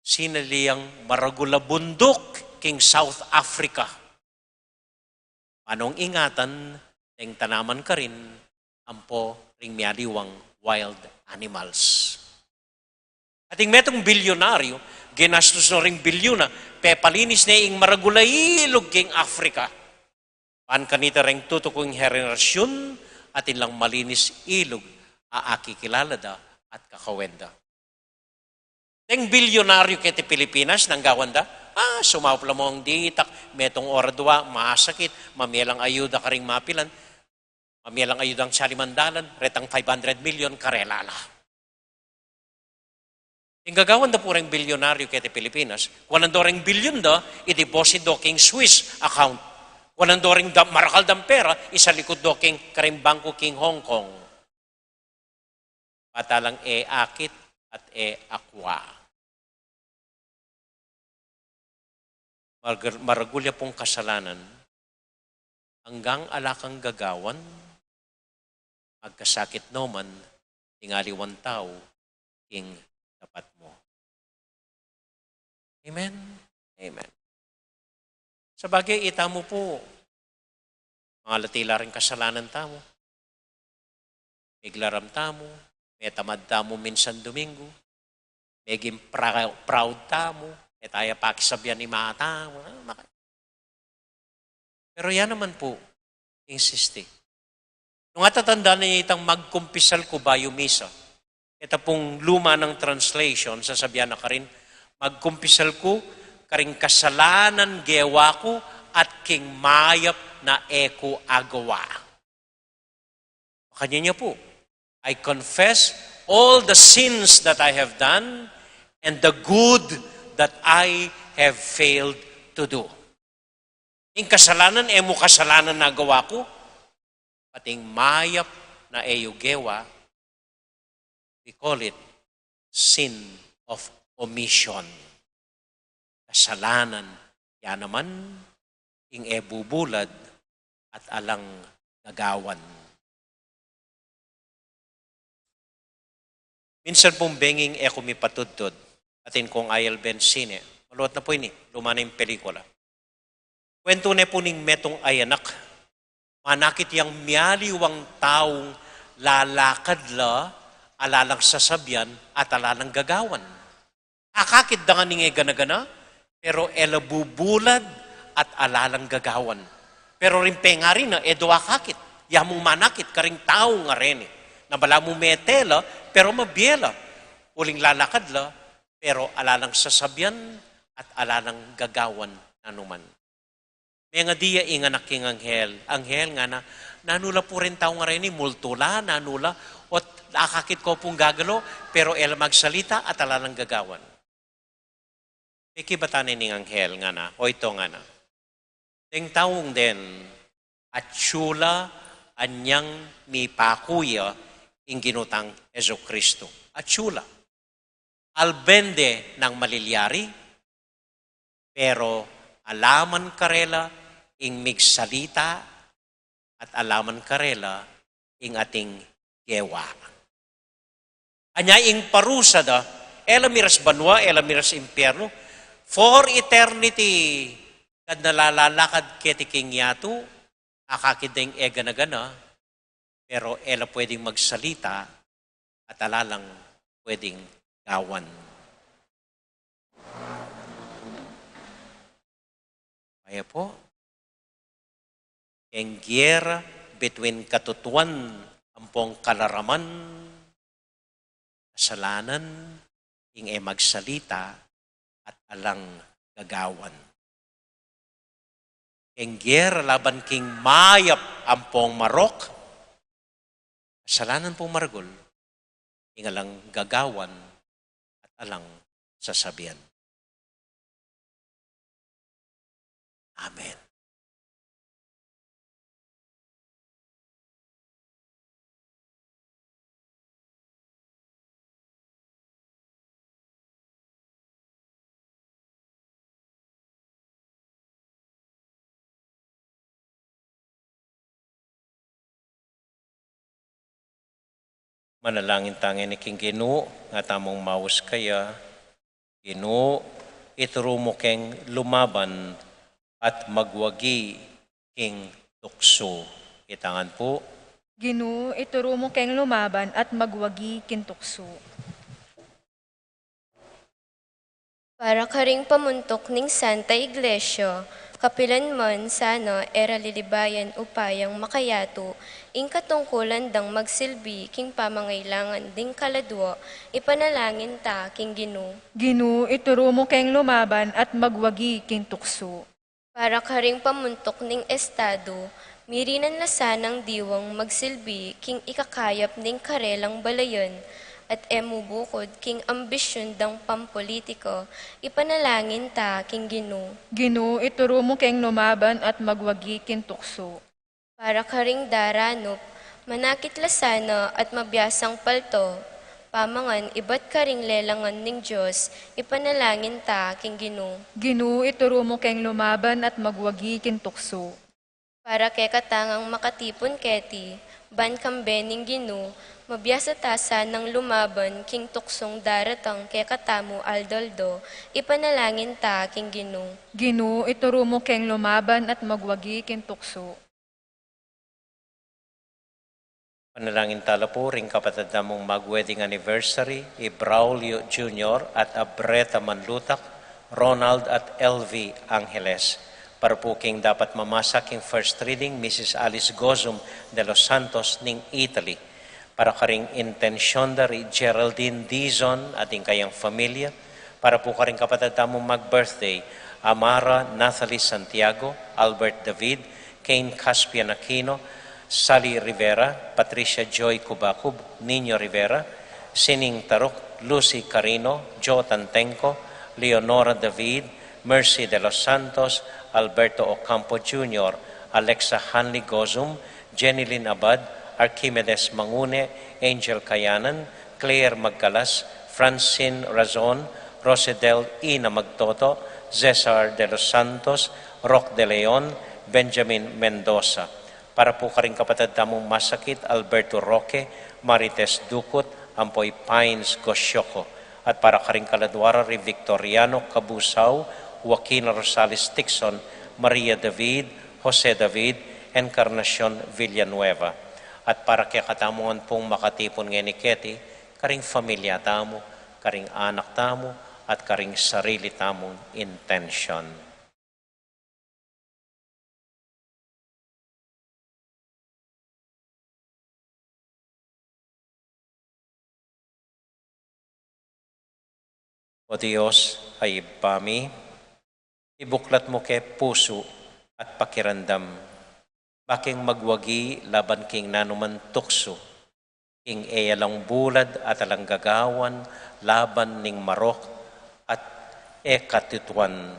sinali yang maragul a bunduk king South Africa. Panung ingatan, deng tanaman karin, ampo ring mialiwang wild animals. Ating metung bilyonaryu, ginastus no ring bilyun na, pepalinis ne ing maragul a ilug king Africa. Ban kanita reng tutukung henerasyun, atin lang malinis ilug a akikilala da at kakawen da. Deng bilyonaryu keti Pilipinas, nang gawan da, ah, sumaup la mung ditak, metung oradwa, masakit, mamie lang ayuda karing mapilan, mamie lang ayudang salimandalan, retang five hundred million, karela la. Ing gagawan da pu reng bilyonaryu keti Pilipinas, kuanan do reng bilyun da, ideposit do king Swiss account. Kuanan do reng da, marakal dang pera, isalikut do king kareng bangku king Hong Kong. Patalang e akit at e akwa. Marag-, maragul ya pung kasalanan, anggang ala kang gagawan, magkasakit no man, ing aliwang tau, king tapat mu. Amen? Amen. Sabagay, ita mu pu, mangalati la ring kasalanan tamu. Miglaram tamu, metamad tamu minsan Domingo, meging pra-, proud tamu, e taya pakisabyan ing mata tamu. Ah, maka-, pero ya naman pu, insisti. Nung atatandaan ne itang magkumpisal ku bayu misa, ita pung luma nang translation, sasabian na karin, magkumpisal ku karing kasalanan gewa ku at king mayap na e ku agawa. Makanyan ya pu, "I confess all the sins that I have done and the good that I have failed to do." Ing kasalanan, e mu kasalanan nagawa ku, pati ing mayap na e yu gewa, we call it sin of omission. Kasalanan, ya naman ing e bubulad at alang gagawan. Minsan pung benging e ku mipatudtud, atin kung ayal ben sine. Maluat na pu ini, luma na ing pelikula. Kwentu ne pu ning metung a anak, manakit yang mialiwang taung lalakad la, ala lang sasabian at ala lang gagawan. Akakit da ngana ning e gana-gana, pero e la bubulad at ala lang gagawan. Pero ring pengari na, e do akakit, ya mung manakit karing taung areni, na balamu mete la, pero mabie la, uling lalakad la, pero ala lang sasabian at ala lang gagawan nanuman. Mengadi ya ing anak king anghel. "Anghel," ngana, "nanu la pu reng taung areni, multu la, nanu la, o't akakit ko pung gagalo, pero e la magsalita at ala lang gagawan?" Pekibatan ne ning anghel, ngana, "O ito," ngana, "deng taung den, atyu la anyang mipaku ya ing Ginu tang Jesucristo. Atyu la. Alben de nang malilyari, pero ala man karela ing migsalita at ala man karela ing ating gewa. Anya ing parusa da, e la miras banua, e la miras impiernu, for eternity, kad na la lalakad keti king yatu, akakit da ing e gana-gana, pero e la pwedeng magsalita at ala lang pwedeng gawan." Kaya pu, ing gera between katutuan ampong kalaraman, kasalanan, ing e magsalita at alang gagawan. Ing gera laban king mayap ampong marok, kasalanan pung maragul, ing alang gagawan at alang sasabian. Amen. Manalangin ta ngeni king Ginu, nga tamung maus kaya. Ginu, ituru mu keng lumaban at magwagi king tuksu. Itangan pu. Ginu, ituru mu keng lumaban at magwagi king tuksu. Para karing pamuntuk ning Santa Iglesia, kapilan man sana e ra lilibayan upayang makayatu ing katungkulan dang magsilbi king pamangailangan ding kaladua, ipanalangin ta king Ginu. Ginu, ituru mu keng lumaban at magwagi king tuksu. Para karing pamuntuk ning estadu, mirinan la sanang diwang magsilbi king ikakayap ning karelang balayan, at e mu bukud king ambisyun dang pampolitika, ipanalangin ta king Ginu. Ginu, ituru mu keng lumaban at magwagi king tuksu. Para karing daranup, manakit la sana at mabiasang palto, pamangan ibat karing lelangan ning Dios, ipanalangin ta king Ginu. Ginu, ituru mu keng lumaban at magwagi king tuksu. Para kekatang makatipun keti, Ban kambe ning Ginu, mabiasa ta sanang lumaban king tuksung daratang kekatamu aldo-aldo, ipanalangin ta king Ginu. Ginu, ituru mu keng lumaban at magwagi king tuksu. Panalangin tala pu ring kapatad tamung mag-wedding anniversary, i Braulio Junior at Abreta Manlutak, Ronald at L V Angeles. Para pu king dapat mamasa king first reading, Missus Alice Gozum de los Santos ning Italy. Para karing intensyon da ri Geraldine Dizon at ing kayang familia. Para pu karing kapatad tamung mag-birthday, Amara Nathalie Santiago, Albert David, Kane Caspian Aquino, Sally Rivera, Patricia Joy Cubacub, Nino Rivera, Sining Taruk, Lucy Carino, Joe Tantengco, Leonora David, Mercy de los Santos, Alberto Ocampo Junior, Alexa Hanley Gozum, Jenilyn Abad, Archimedes Mangune, Angel Kayanan, Claire Magcalas, Francine Razon, Rosedel Ina Magtoto, Cesar de los Santos, Rock de Leon, Benjamin Mendoza. Para pu karing kapatad tamung masakit, Alberto Roque, Marites Ducut, ampo i Pines Gosioco. At para karing kaladua ra ri Victoriano Cabusao, Joaquina Rosales Tixon, Maria David, Jose David, Encarnacion Villanueva. At para kekatamu ngan pung makatipun ngeni keti, karing familia tamu, karing anak tamu, at karing sarili tamung intensyon. O Dios, a Ibpa mi, ibuklat mu ke pusu at pakiramdam, bakeng magwagi laban king nanuman tuksu, king e alang bulad at alang gagawan laban ning marok at e katutuan.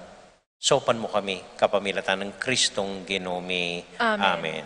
Saupan mu kami kapamilatan nang Kristong Ginu mi. Amen. Amen.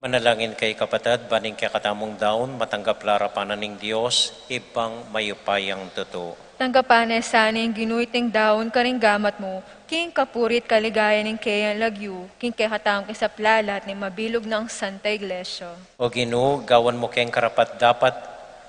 Manalangin kayu, kapatad, ban ing kekatamung daun matanggap la arapan na ning Dios, Ibpang mayupayang tutu. Tanggapan na sana ning Ginu iting daun karing gamat mu, king kapurian at kaligayan ning keyang lagyu, king kekatamung kasaplalan at ning mabilug nang Santa Iglesia. O Ginu, gawan mu keng karapat-dapat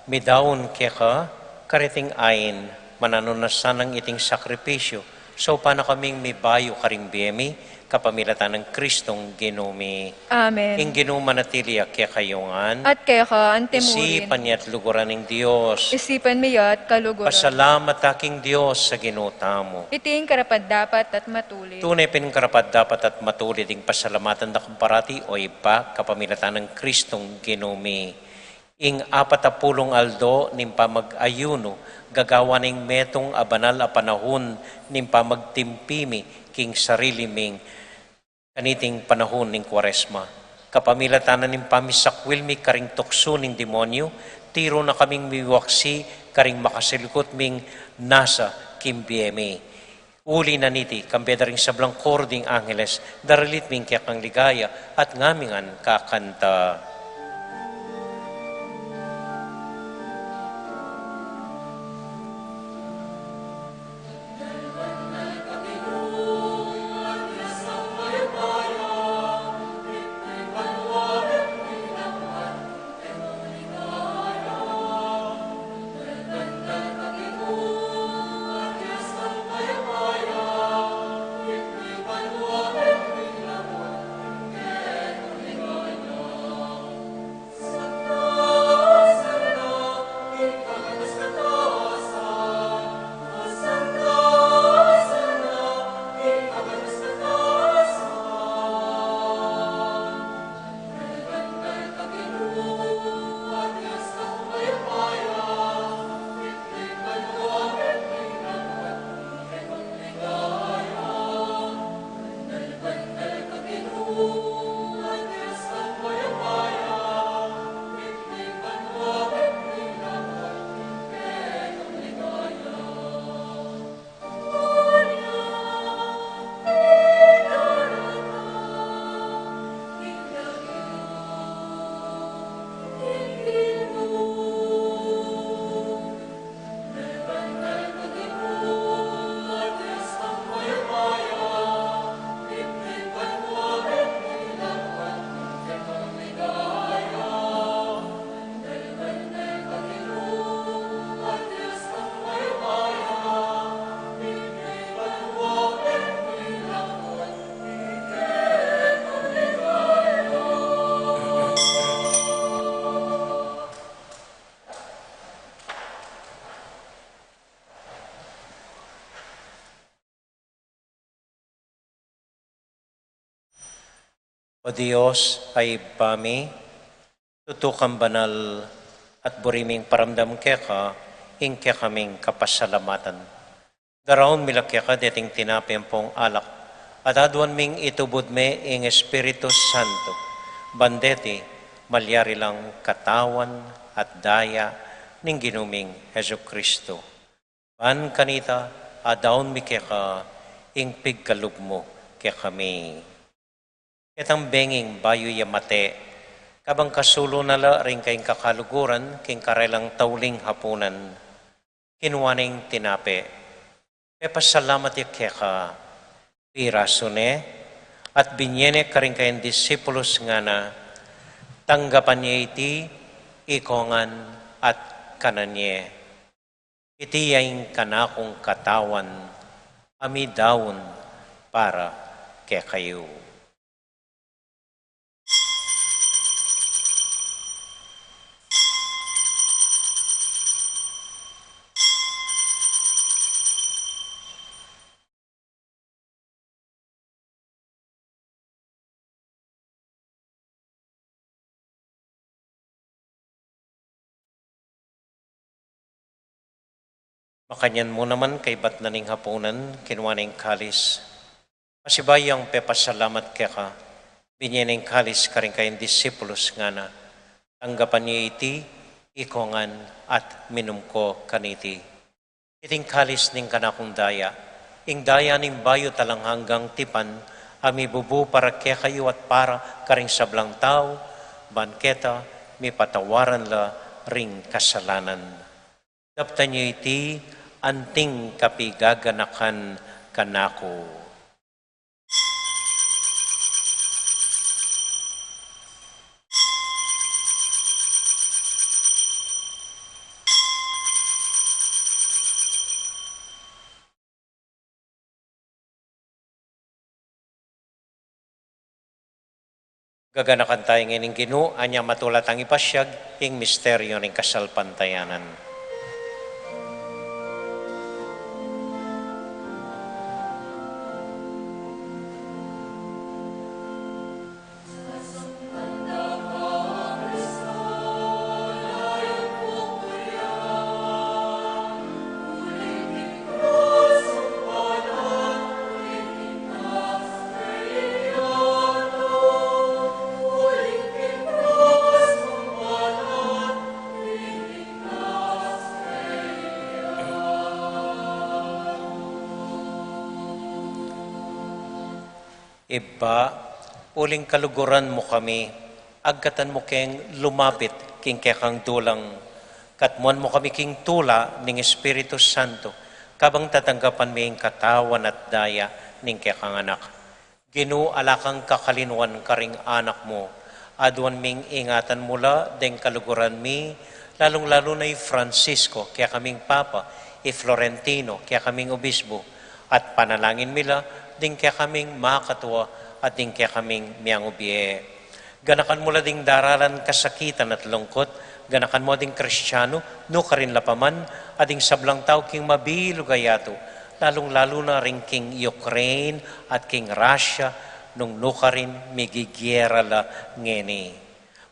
midaun keka kariting ain, mananu na sanang iting sakripisyu, saupan na kaming mibayu karing bie mi, kapamilatan nang Kristong Ginu mi. Amen. Ing Ginu manatili ya kekayu ngan. At keka antimurin. Isipan ya at luguran ing Dios. Isipan mi ya at kaluguran. Pasalamat ta king Dios a Ginu tamu. Iti ing karapat-dapat at matulid. Tune pin karapat-dapat at matulid ing pasalamatan da ka parati, o Ibpa, kapamilatan nang Kristong Ginu mi. Ing apat a pulung aldo ning pamag-ayunu, gagawan ing metung a banal a panahun ning pamagtimpi mi king sarili mi kaniting panahun ning Kuaresma. Kapamilatan na ning pamisakwil mi karing tuksu ning demonyu, tiru na kaming miwaksi karing makasalikut ming nasa king bie mi. Uli na niti, kambe da ring sablang koro ding angeles, daralit mi ing kekang ligaya, at ngami ngan kakanta. O Dios a Ibpa mi, tutu kang banal at buri ming paramdam keka ing kekaming kapasalamatan. Daraun mi la keka deting tinape ampong alak, at aduan ming itubud me ing Espiritu Santo, ban deti malyari lang katawan at daya ning Ginu ming Jesucristo. Ban kanita, adaun mi keka ing pigkalub mu kekami. Ketang benging bayu ya mate, kabang kasulu na la ring kayang kakaluguran king karelang tauling hapunan, kinua ne ing tinape, pepasalamat ya keka, pirasu ne, at binye ne karing kayang disipulus, ngana, tanggapan ye iti, ikongan, at kanan ye. Iti ya ing kanakung katawan a midaun para kekayu. Makanyan mu naman kaybat na ning hapunan, kinua ne ing kalis. Pasibayu yang pepasalamat keka, binye ne ing kalis karing kayang disipulus, ngana, tanggapan ye iti, ikongan, at minum ko kaniti. Iti ing kalis ning kanakung daya, ing daya ning bayu at alang anggang tipan, a mibubu para kekayu at para karing sablang tau, ban keta mipatawaran la ring kasalanan. Daptan ye iti, Anting kapigaganakan kanaku. Gaganakan taya ngeni ing Ginu, anya matula tang ipasyag ing misteryu ning kasalpantayanan. Ibpa, uling kaluguran mu kami, agkatan mu keng lumapit king kekang dulang, katmuan mu kami king tula ning Espiritu Santo, kabang tatanggapan mi ing katawan at daya ning kekang Anak. Ginu, ala kang kakalinuan karing anak mu. Aduan ming ingatan mu la deng kaluguran mi, lalung-lalu na i Francisco, kekaming Papa, i Florentino, kekaming Obispo, at panalangin mi la ding kekaming makatua at ding kekaming miangubie. Ganakan mu la ding daralan kasakitan at lungkut, ganakan mu ding Kristianu, nukarin la pa man, at ding sablang tau king mabilug a yatu, lalung-lalu na ring king Ukraine at king Russia, nung nukarin migigiera la ngeni.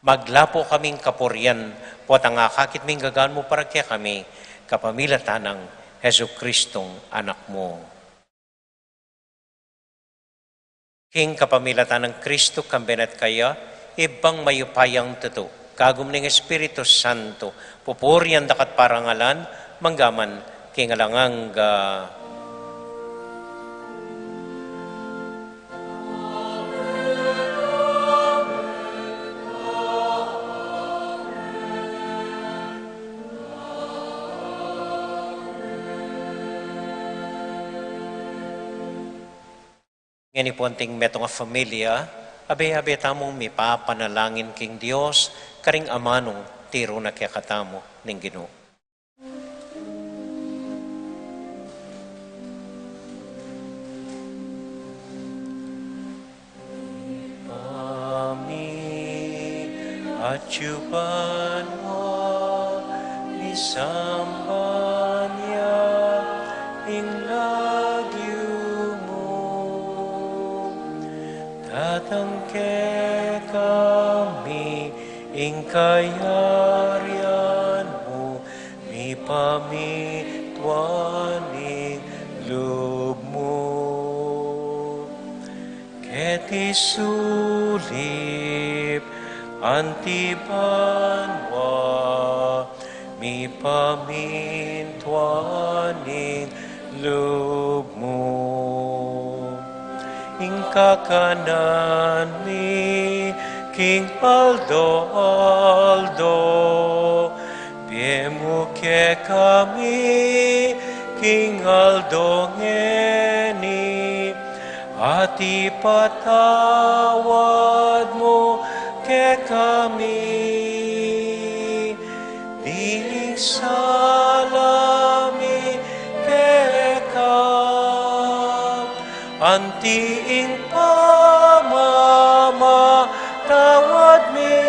Maglapu kaming kapurian, potang akakit ming gagawan mu para kekami, kapamilatan nang Jesucristong Anak mu. King kapamilatan nang Kristo, kambe na at kaya, Ibpang mayupayang tutu, kagum ning Espiritu Santo, pupurian da ka at parangalan, mangga man king alang angga. Ngeni pu anting metung a familia, abe-abe tamung mipapanalangin king Dios, karing amanung tiru na kekatamu ning Ginu. Ibpa mi, atiu ka banua, misamban ya ing lagyu mu, datang kekami ing kayarian mu, mipamintuan ing lub mu keti sulip anti banua, mipamintuan ing lub mu. Ing kakanan mi king aldo-aldo, ibie mu kekami king aldo ngeni, at ipatawad mu kekami ding sala mi keka, anti ing pamamatawad mi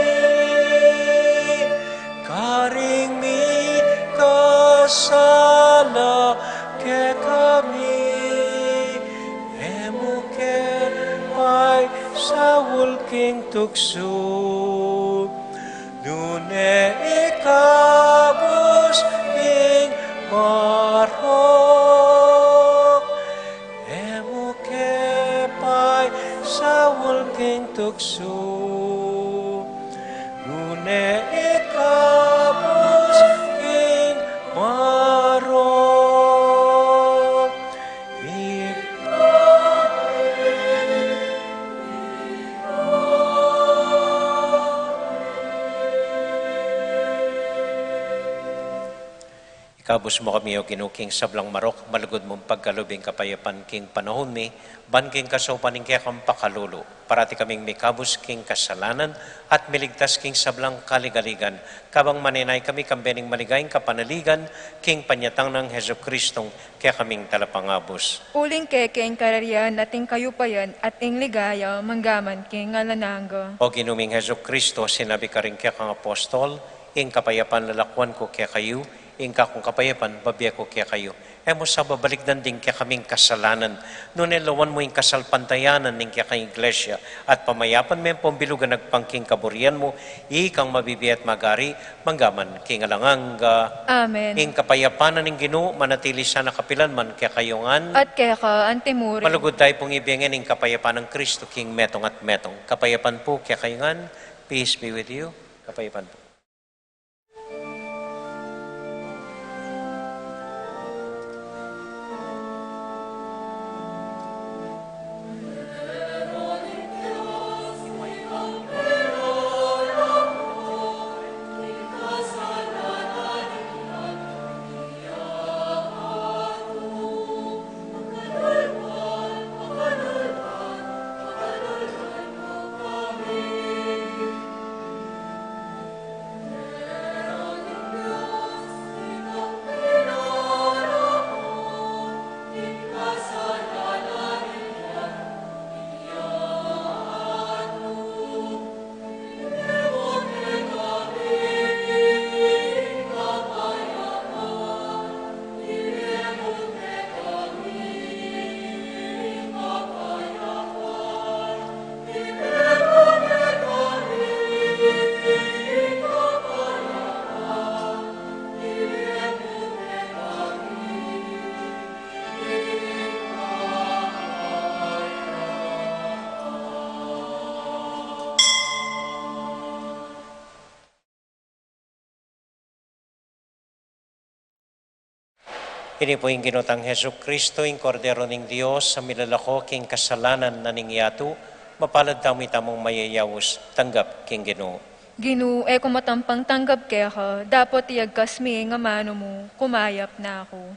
karing mikasala kekami, e mu ke paisaul king tuksu, nune ikabus ing marok. E mu ke paisaul king tuksu, nune ikabus ing marok. Kabus mu kami, O Ginu, king sablang marok, malugud mung pagkalub ing kapayapan king panaun mi, ban king kasaupan ning kekang pakalulu, parati kaming mikabus king kasalanan, at miligtas king sablang kaligaligan, kabang manenaya kami kambe ning maligayang kapanaligan, king panyatang nang Jesucristong kekaming Talapangabus. Uling keke ing kararian at ing kayupayan at ing ligaya manggaman king alang angga. O Ginu ming Jesucristo, sinabi karing kekang apostol, ing kapayapan lalakwan ku kekayu, ing kakung kapayapan bibie ku kekayu. E mu sa babalikdan ding kekaming kasalanan, nune lawan mu ing kasalpantayanan ning kekang Iglesia, at pamayapan me pung bilug agpang king kaburian mu, ikang mabibie at magari, manggaman king alang angga. Amen. Ing kapayapan ning Ginu manatili sana kapilan man kekayu ngan. At keka antimurin. Malugud tamu pung ibie ngan ing kapayapan nang Kristo king metung at metung. Kapayapan pu kekayu ngan. Peace be with you. Kapayapan pu. Ini pu ing Ginu tang Jesucristo, ing Kordero ning Dios, a milalako king kasalanan na ning yatu. Mapalad tamu itamung mayayaus tanggap king Ginu. Ginu, e ku matampang tanggap keka, dapot iyagkas me ing amanu mu, kumayap na ku.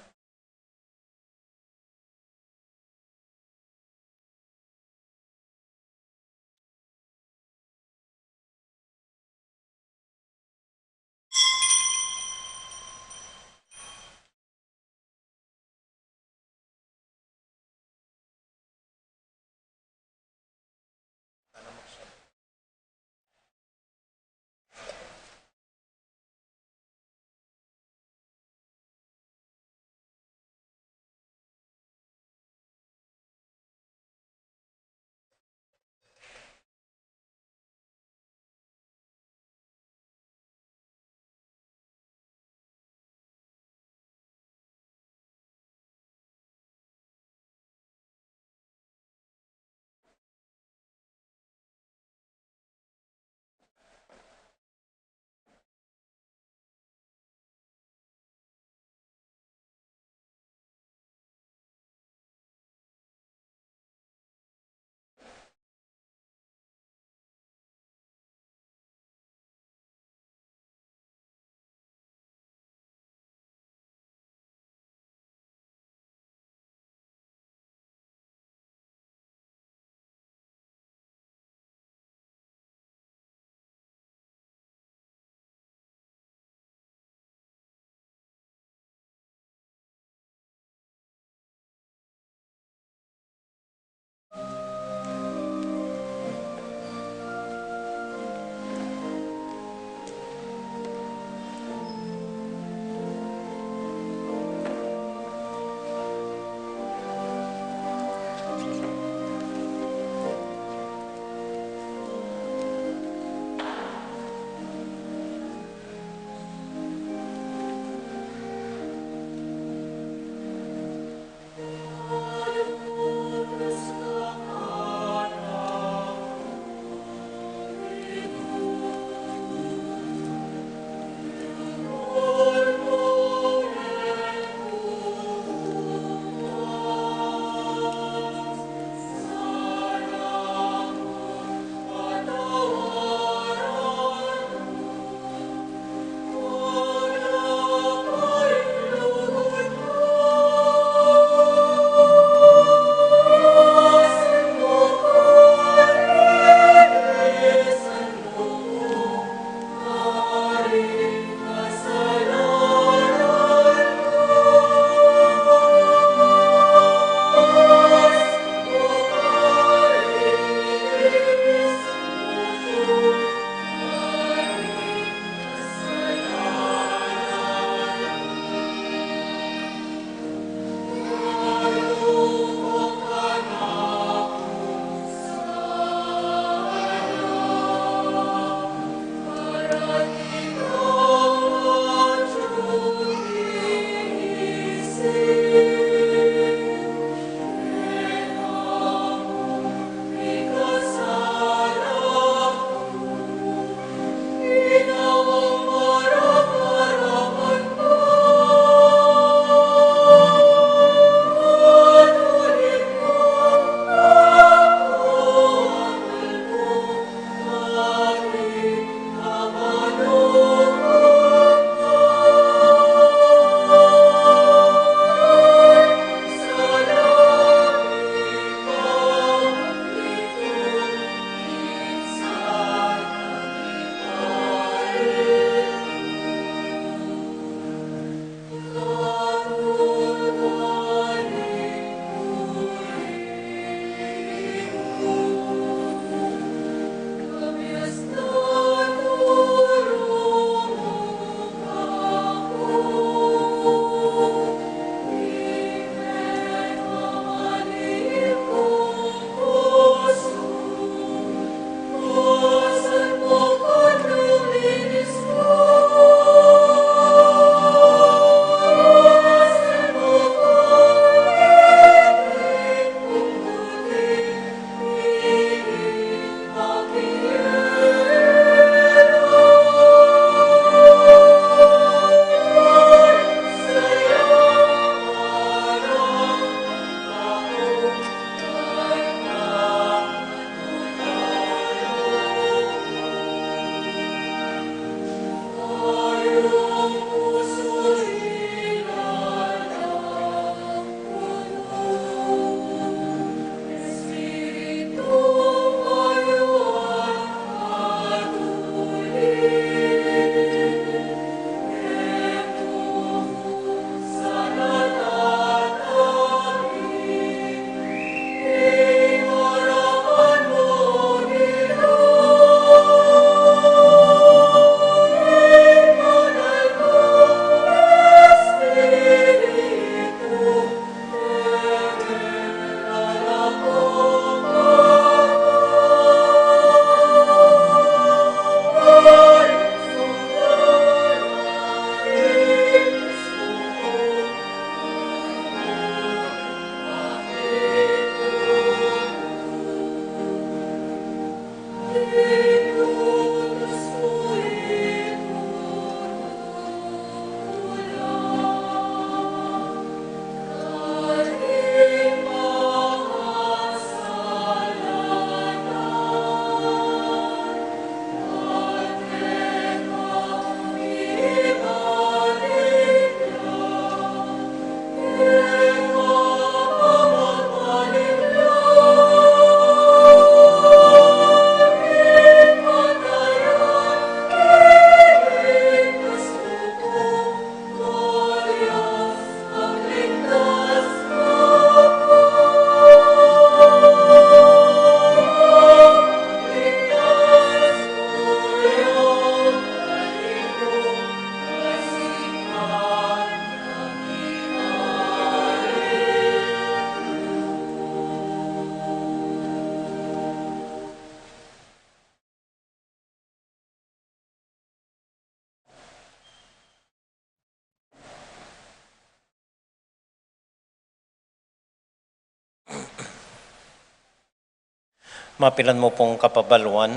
Mapilan mu pung kapabaluan.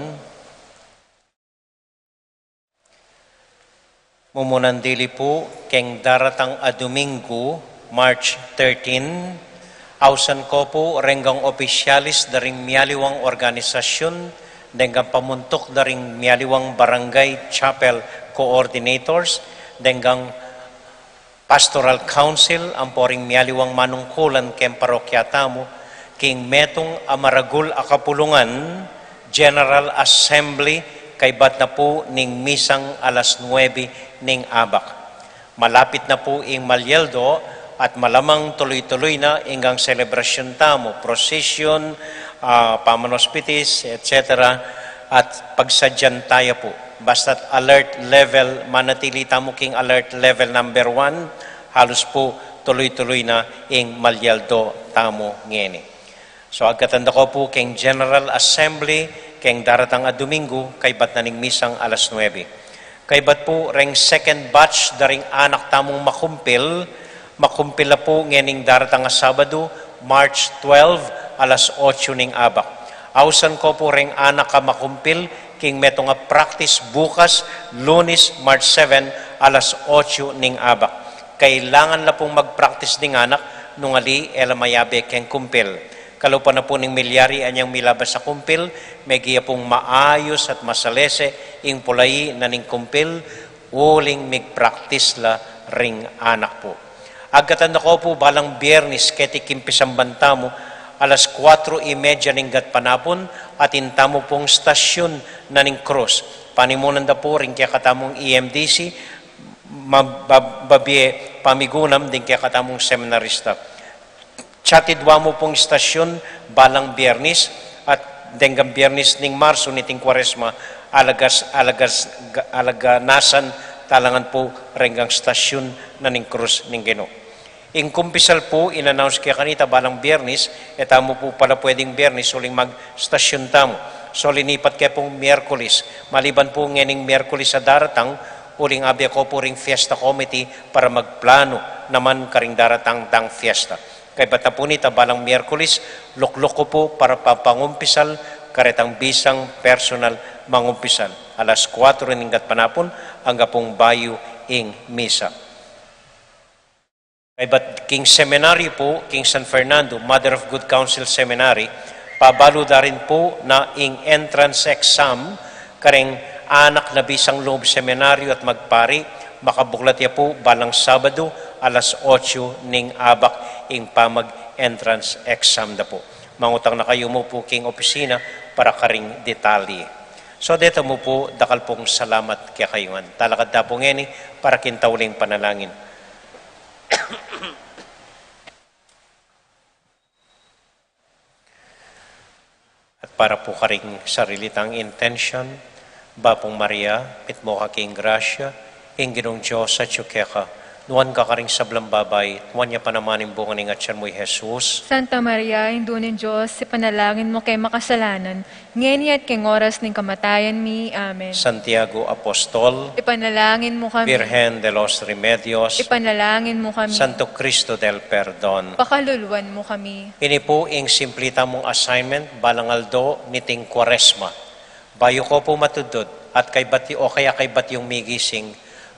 Mumunan dili pu, keng daratang a Duminggu, March thirteen, ausan ko pu reng anggang opisyalis da ring mialiwang organisasyun, deng anggang pamuntuk da ring mialiwang barangay chapel coordinators, deng anggang Pastoral Council, ampo ring mialiwang manungkulan keng parokya tamu, king metung a maragul a kapulungan, General Assembly, kaybat na pu ning misang alas nuebe ning abak. Malapit na pu ing malyaldo at malamang tuluy-tuluy na ing anggang selebrasyun tamu, prosesyon, ah, pamanospitis, et cetera. At pagsadyan taya pu. Basta't alert level, manatili tamu king alert level number one, halus pu tuluy-tuluy na ing malyaldo tamu ngeni. So, agkatan da ko pu keng General Assembly, keng daratang a Duminggu, kaybat na ning misang alas nuebe. Kaybat pu reng second batch da ring anak tamung makumpil, makumpil na pu ngening daratang a Sabadu, March twelve, alas otso ning abak. Ausan ko pu reng anak a makumpil, king metung a practice bukas, Lunes, March seven, alas otso ning abak. Kailangan la pung mag-practice ding anak, nung ali e la mayabe keng kumpil. Kalupa na pu ning milyari anyang milabas a kumpil, megia pung maayus at masalese ing pulai na ning kumpil, uling mig-practice la ring anak pu. Agkatan da ko pu balang Biernes keti king pisamban tamu, alas kuatro y media ning gatpanapun, atin tamu pung stasyun na ning krus. Panimunan da pu ring kekatamung E M D C, ma-, ba-, babie pamigunam ding kekatamung seminarista. Chatid wa mu pung stasyun balang Biernes, at deng anggang Biernes ning Marsu niting Kuaresma, alagas, alagas, ga-, alaganasan talangan pu reng anggang stasyun na ning krus ning Ginu. Ing kumpisal pu, in-announce ke kanita balang Biernes, e tamu pu pala pweding Biernes uling magstasyun tamu. So, linipat ke pung Miyerkules. Maliban pu ngening Miyerkules a daratang, uling abie ko pu ring fiesta committee para magplanu naman karing daratang dang fiesta. Kaybat na pu nita balang Miyerkules, lukluk ku pu para papangumpisal karetang bisang personal mangumpisal. Alas kuatro ning gatpanapun, angga pung bayu ing misa. Kaybat king seminaryu pu, king San Fernando, Mother of Good Counsel Seminary, pabalu da rin pu na ing entrance exam, kareng anak na bisang lub seminaryu at magpari, makabuklat ya pu balang Sabadu, alas otso ning abak ing pamag-entrance exam da pu. Mangutang na kayu mu pu king opisina para karing detalye. So, deta mu pu, dakal pung salamat kekayu ngan. Talakad ta pu ngeni para king tauling panalangin. At para pu karing sarili tang intensyon, Bapung Maria, mitmu ka king grasya, ing Ginung Dios atyu keka, nuan ka karing sablang babai, nuan ya pa naman ing bunga ning atyan mu, i Jesus. Santa Maria, Indu ning Dios, ipanalangin mu keng makasalanan, ngeni at keng oras ning kamatayan mi. Amen. Santiago Apostol, ipanalangin mu kami. Virgen de los Remedios, ipanalangin mu kami. Santo Cristo del Perdon, pakaluluan mu kami. Ini pu ing simpli tamung assignment balang aldo niting Kuaresma. Bayu ko pu matudtud, at kaybat yu, o kaya kaybat yung migising,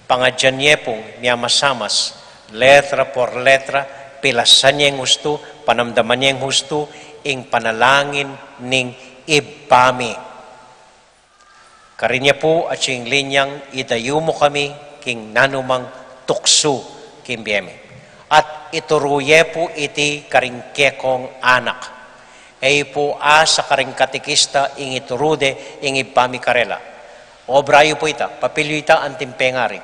pangadyan ye pung miamasamas, letra por letra, pilasan yeng hustu, panamdaman yeng hustu, ing panalangin ning Ibpa mi. Karin ya pu, atyu ing linyang, idayu mu kami king nanumang tuksu king bie mi. At ituru ye pu iti karing kekong anak. E yu pu asa karing katikista ing ituru de ing Ibpa mi karela. Obra yu pu ita, papilyu ita anting pengari.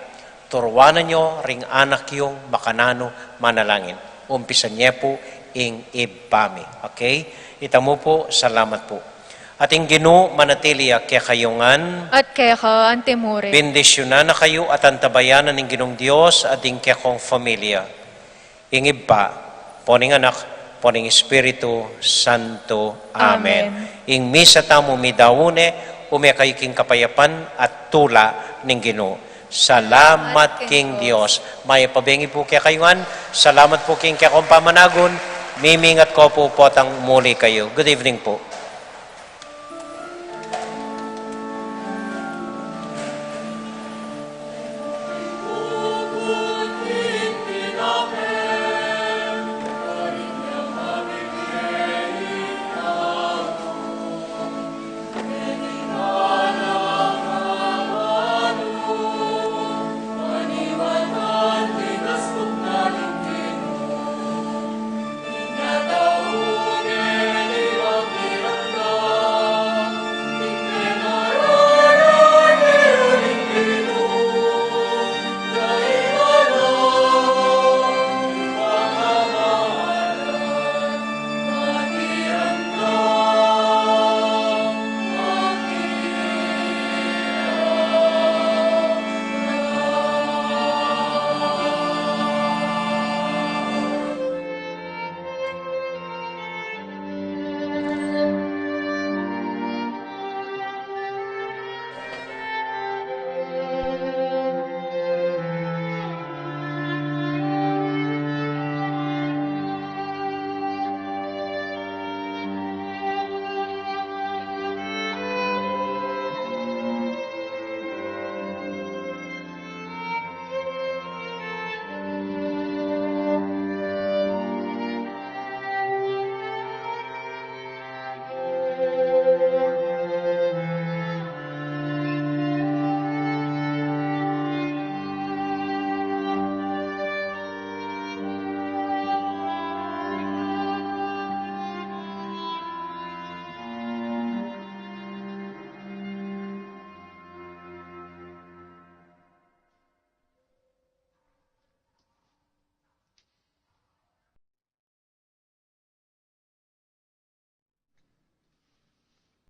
Turuanan yu ring anak yung makananu manalangin. Umpisan ye pu ing Ibpa mi. Okay? Ita mu pu, salamat pu. At ing Ginu manatili ya kekayu ngan. At keka antimurin. Bendisyunan na kayu at antabayanan ning Ginung Dios at ing kekong familia. Ing Ibpa, ampo ning Anak, ampo ning Espiritu Santo. Amen. Amen. Ing misa tamu midaun ne, ume kayu king kapayapan at tula ning Ginu. Salamat king Dios. Mayap a bengi pu kekayu ngan. Salamat pu king kekong pamanagun. Mimingat ko pu potang muli kayu. Good evening pu.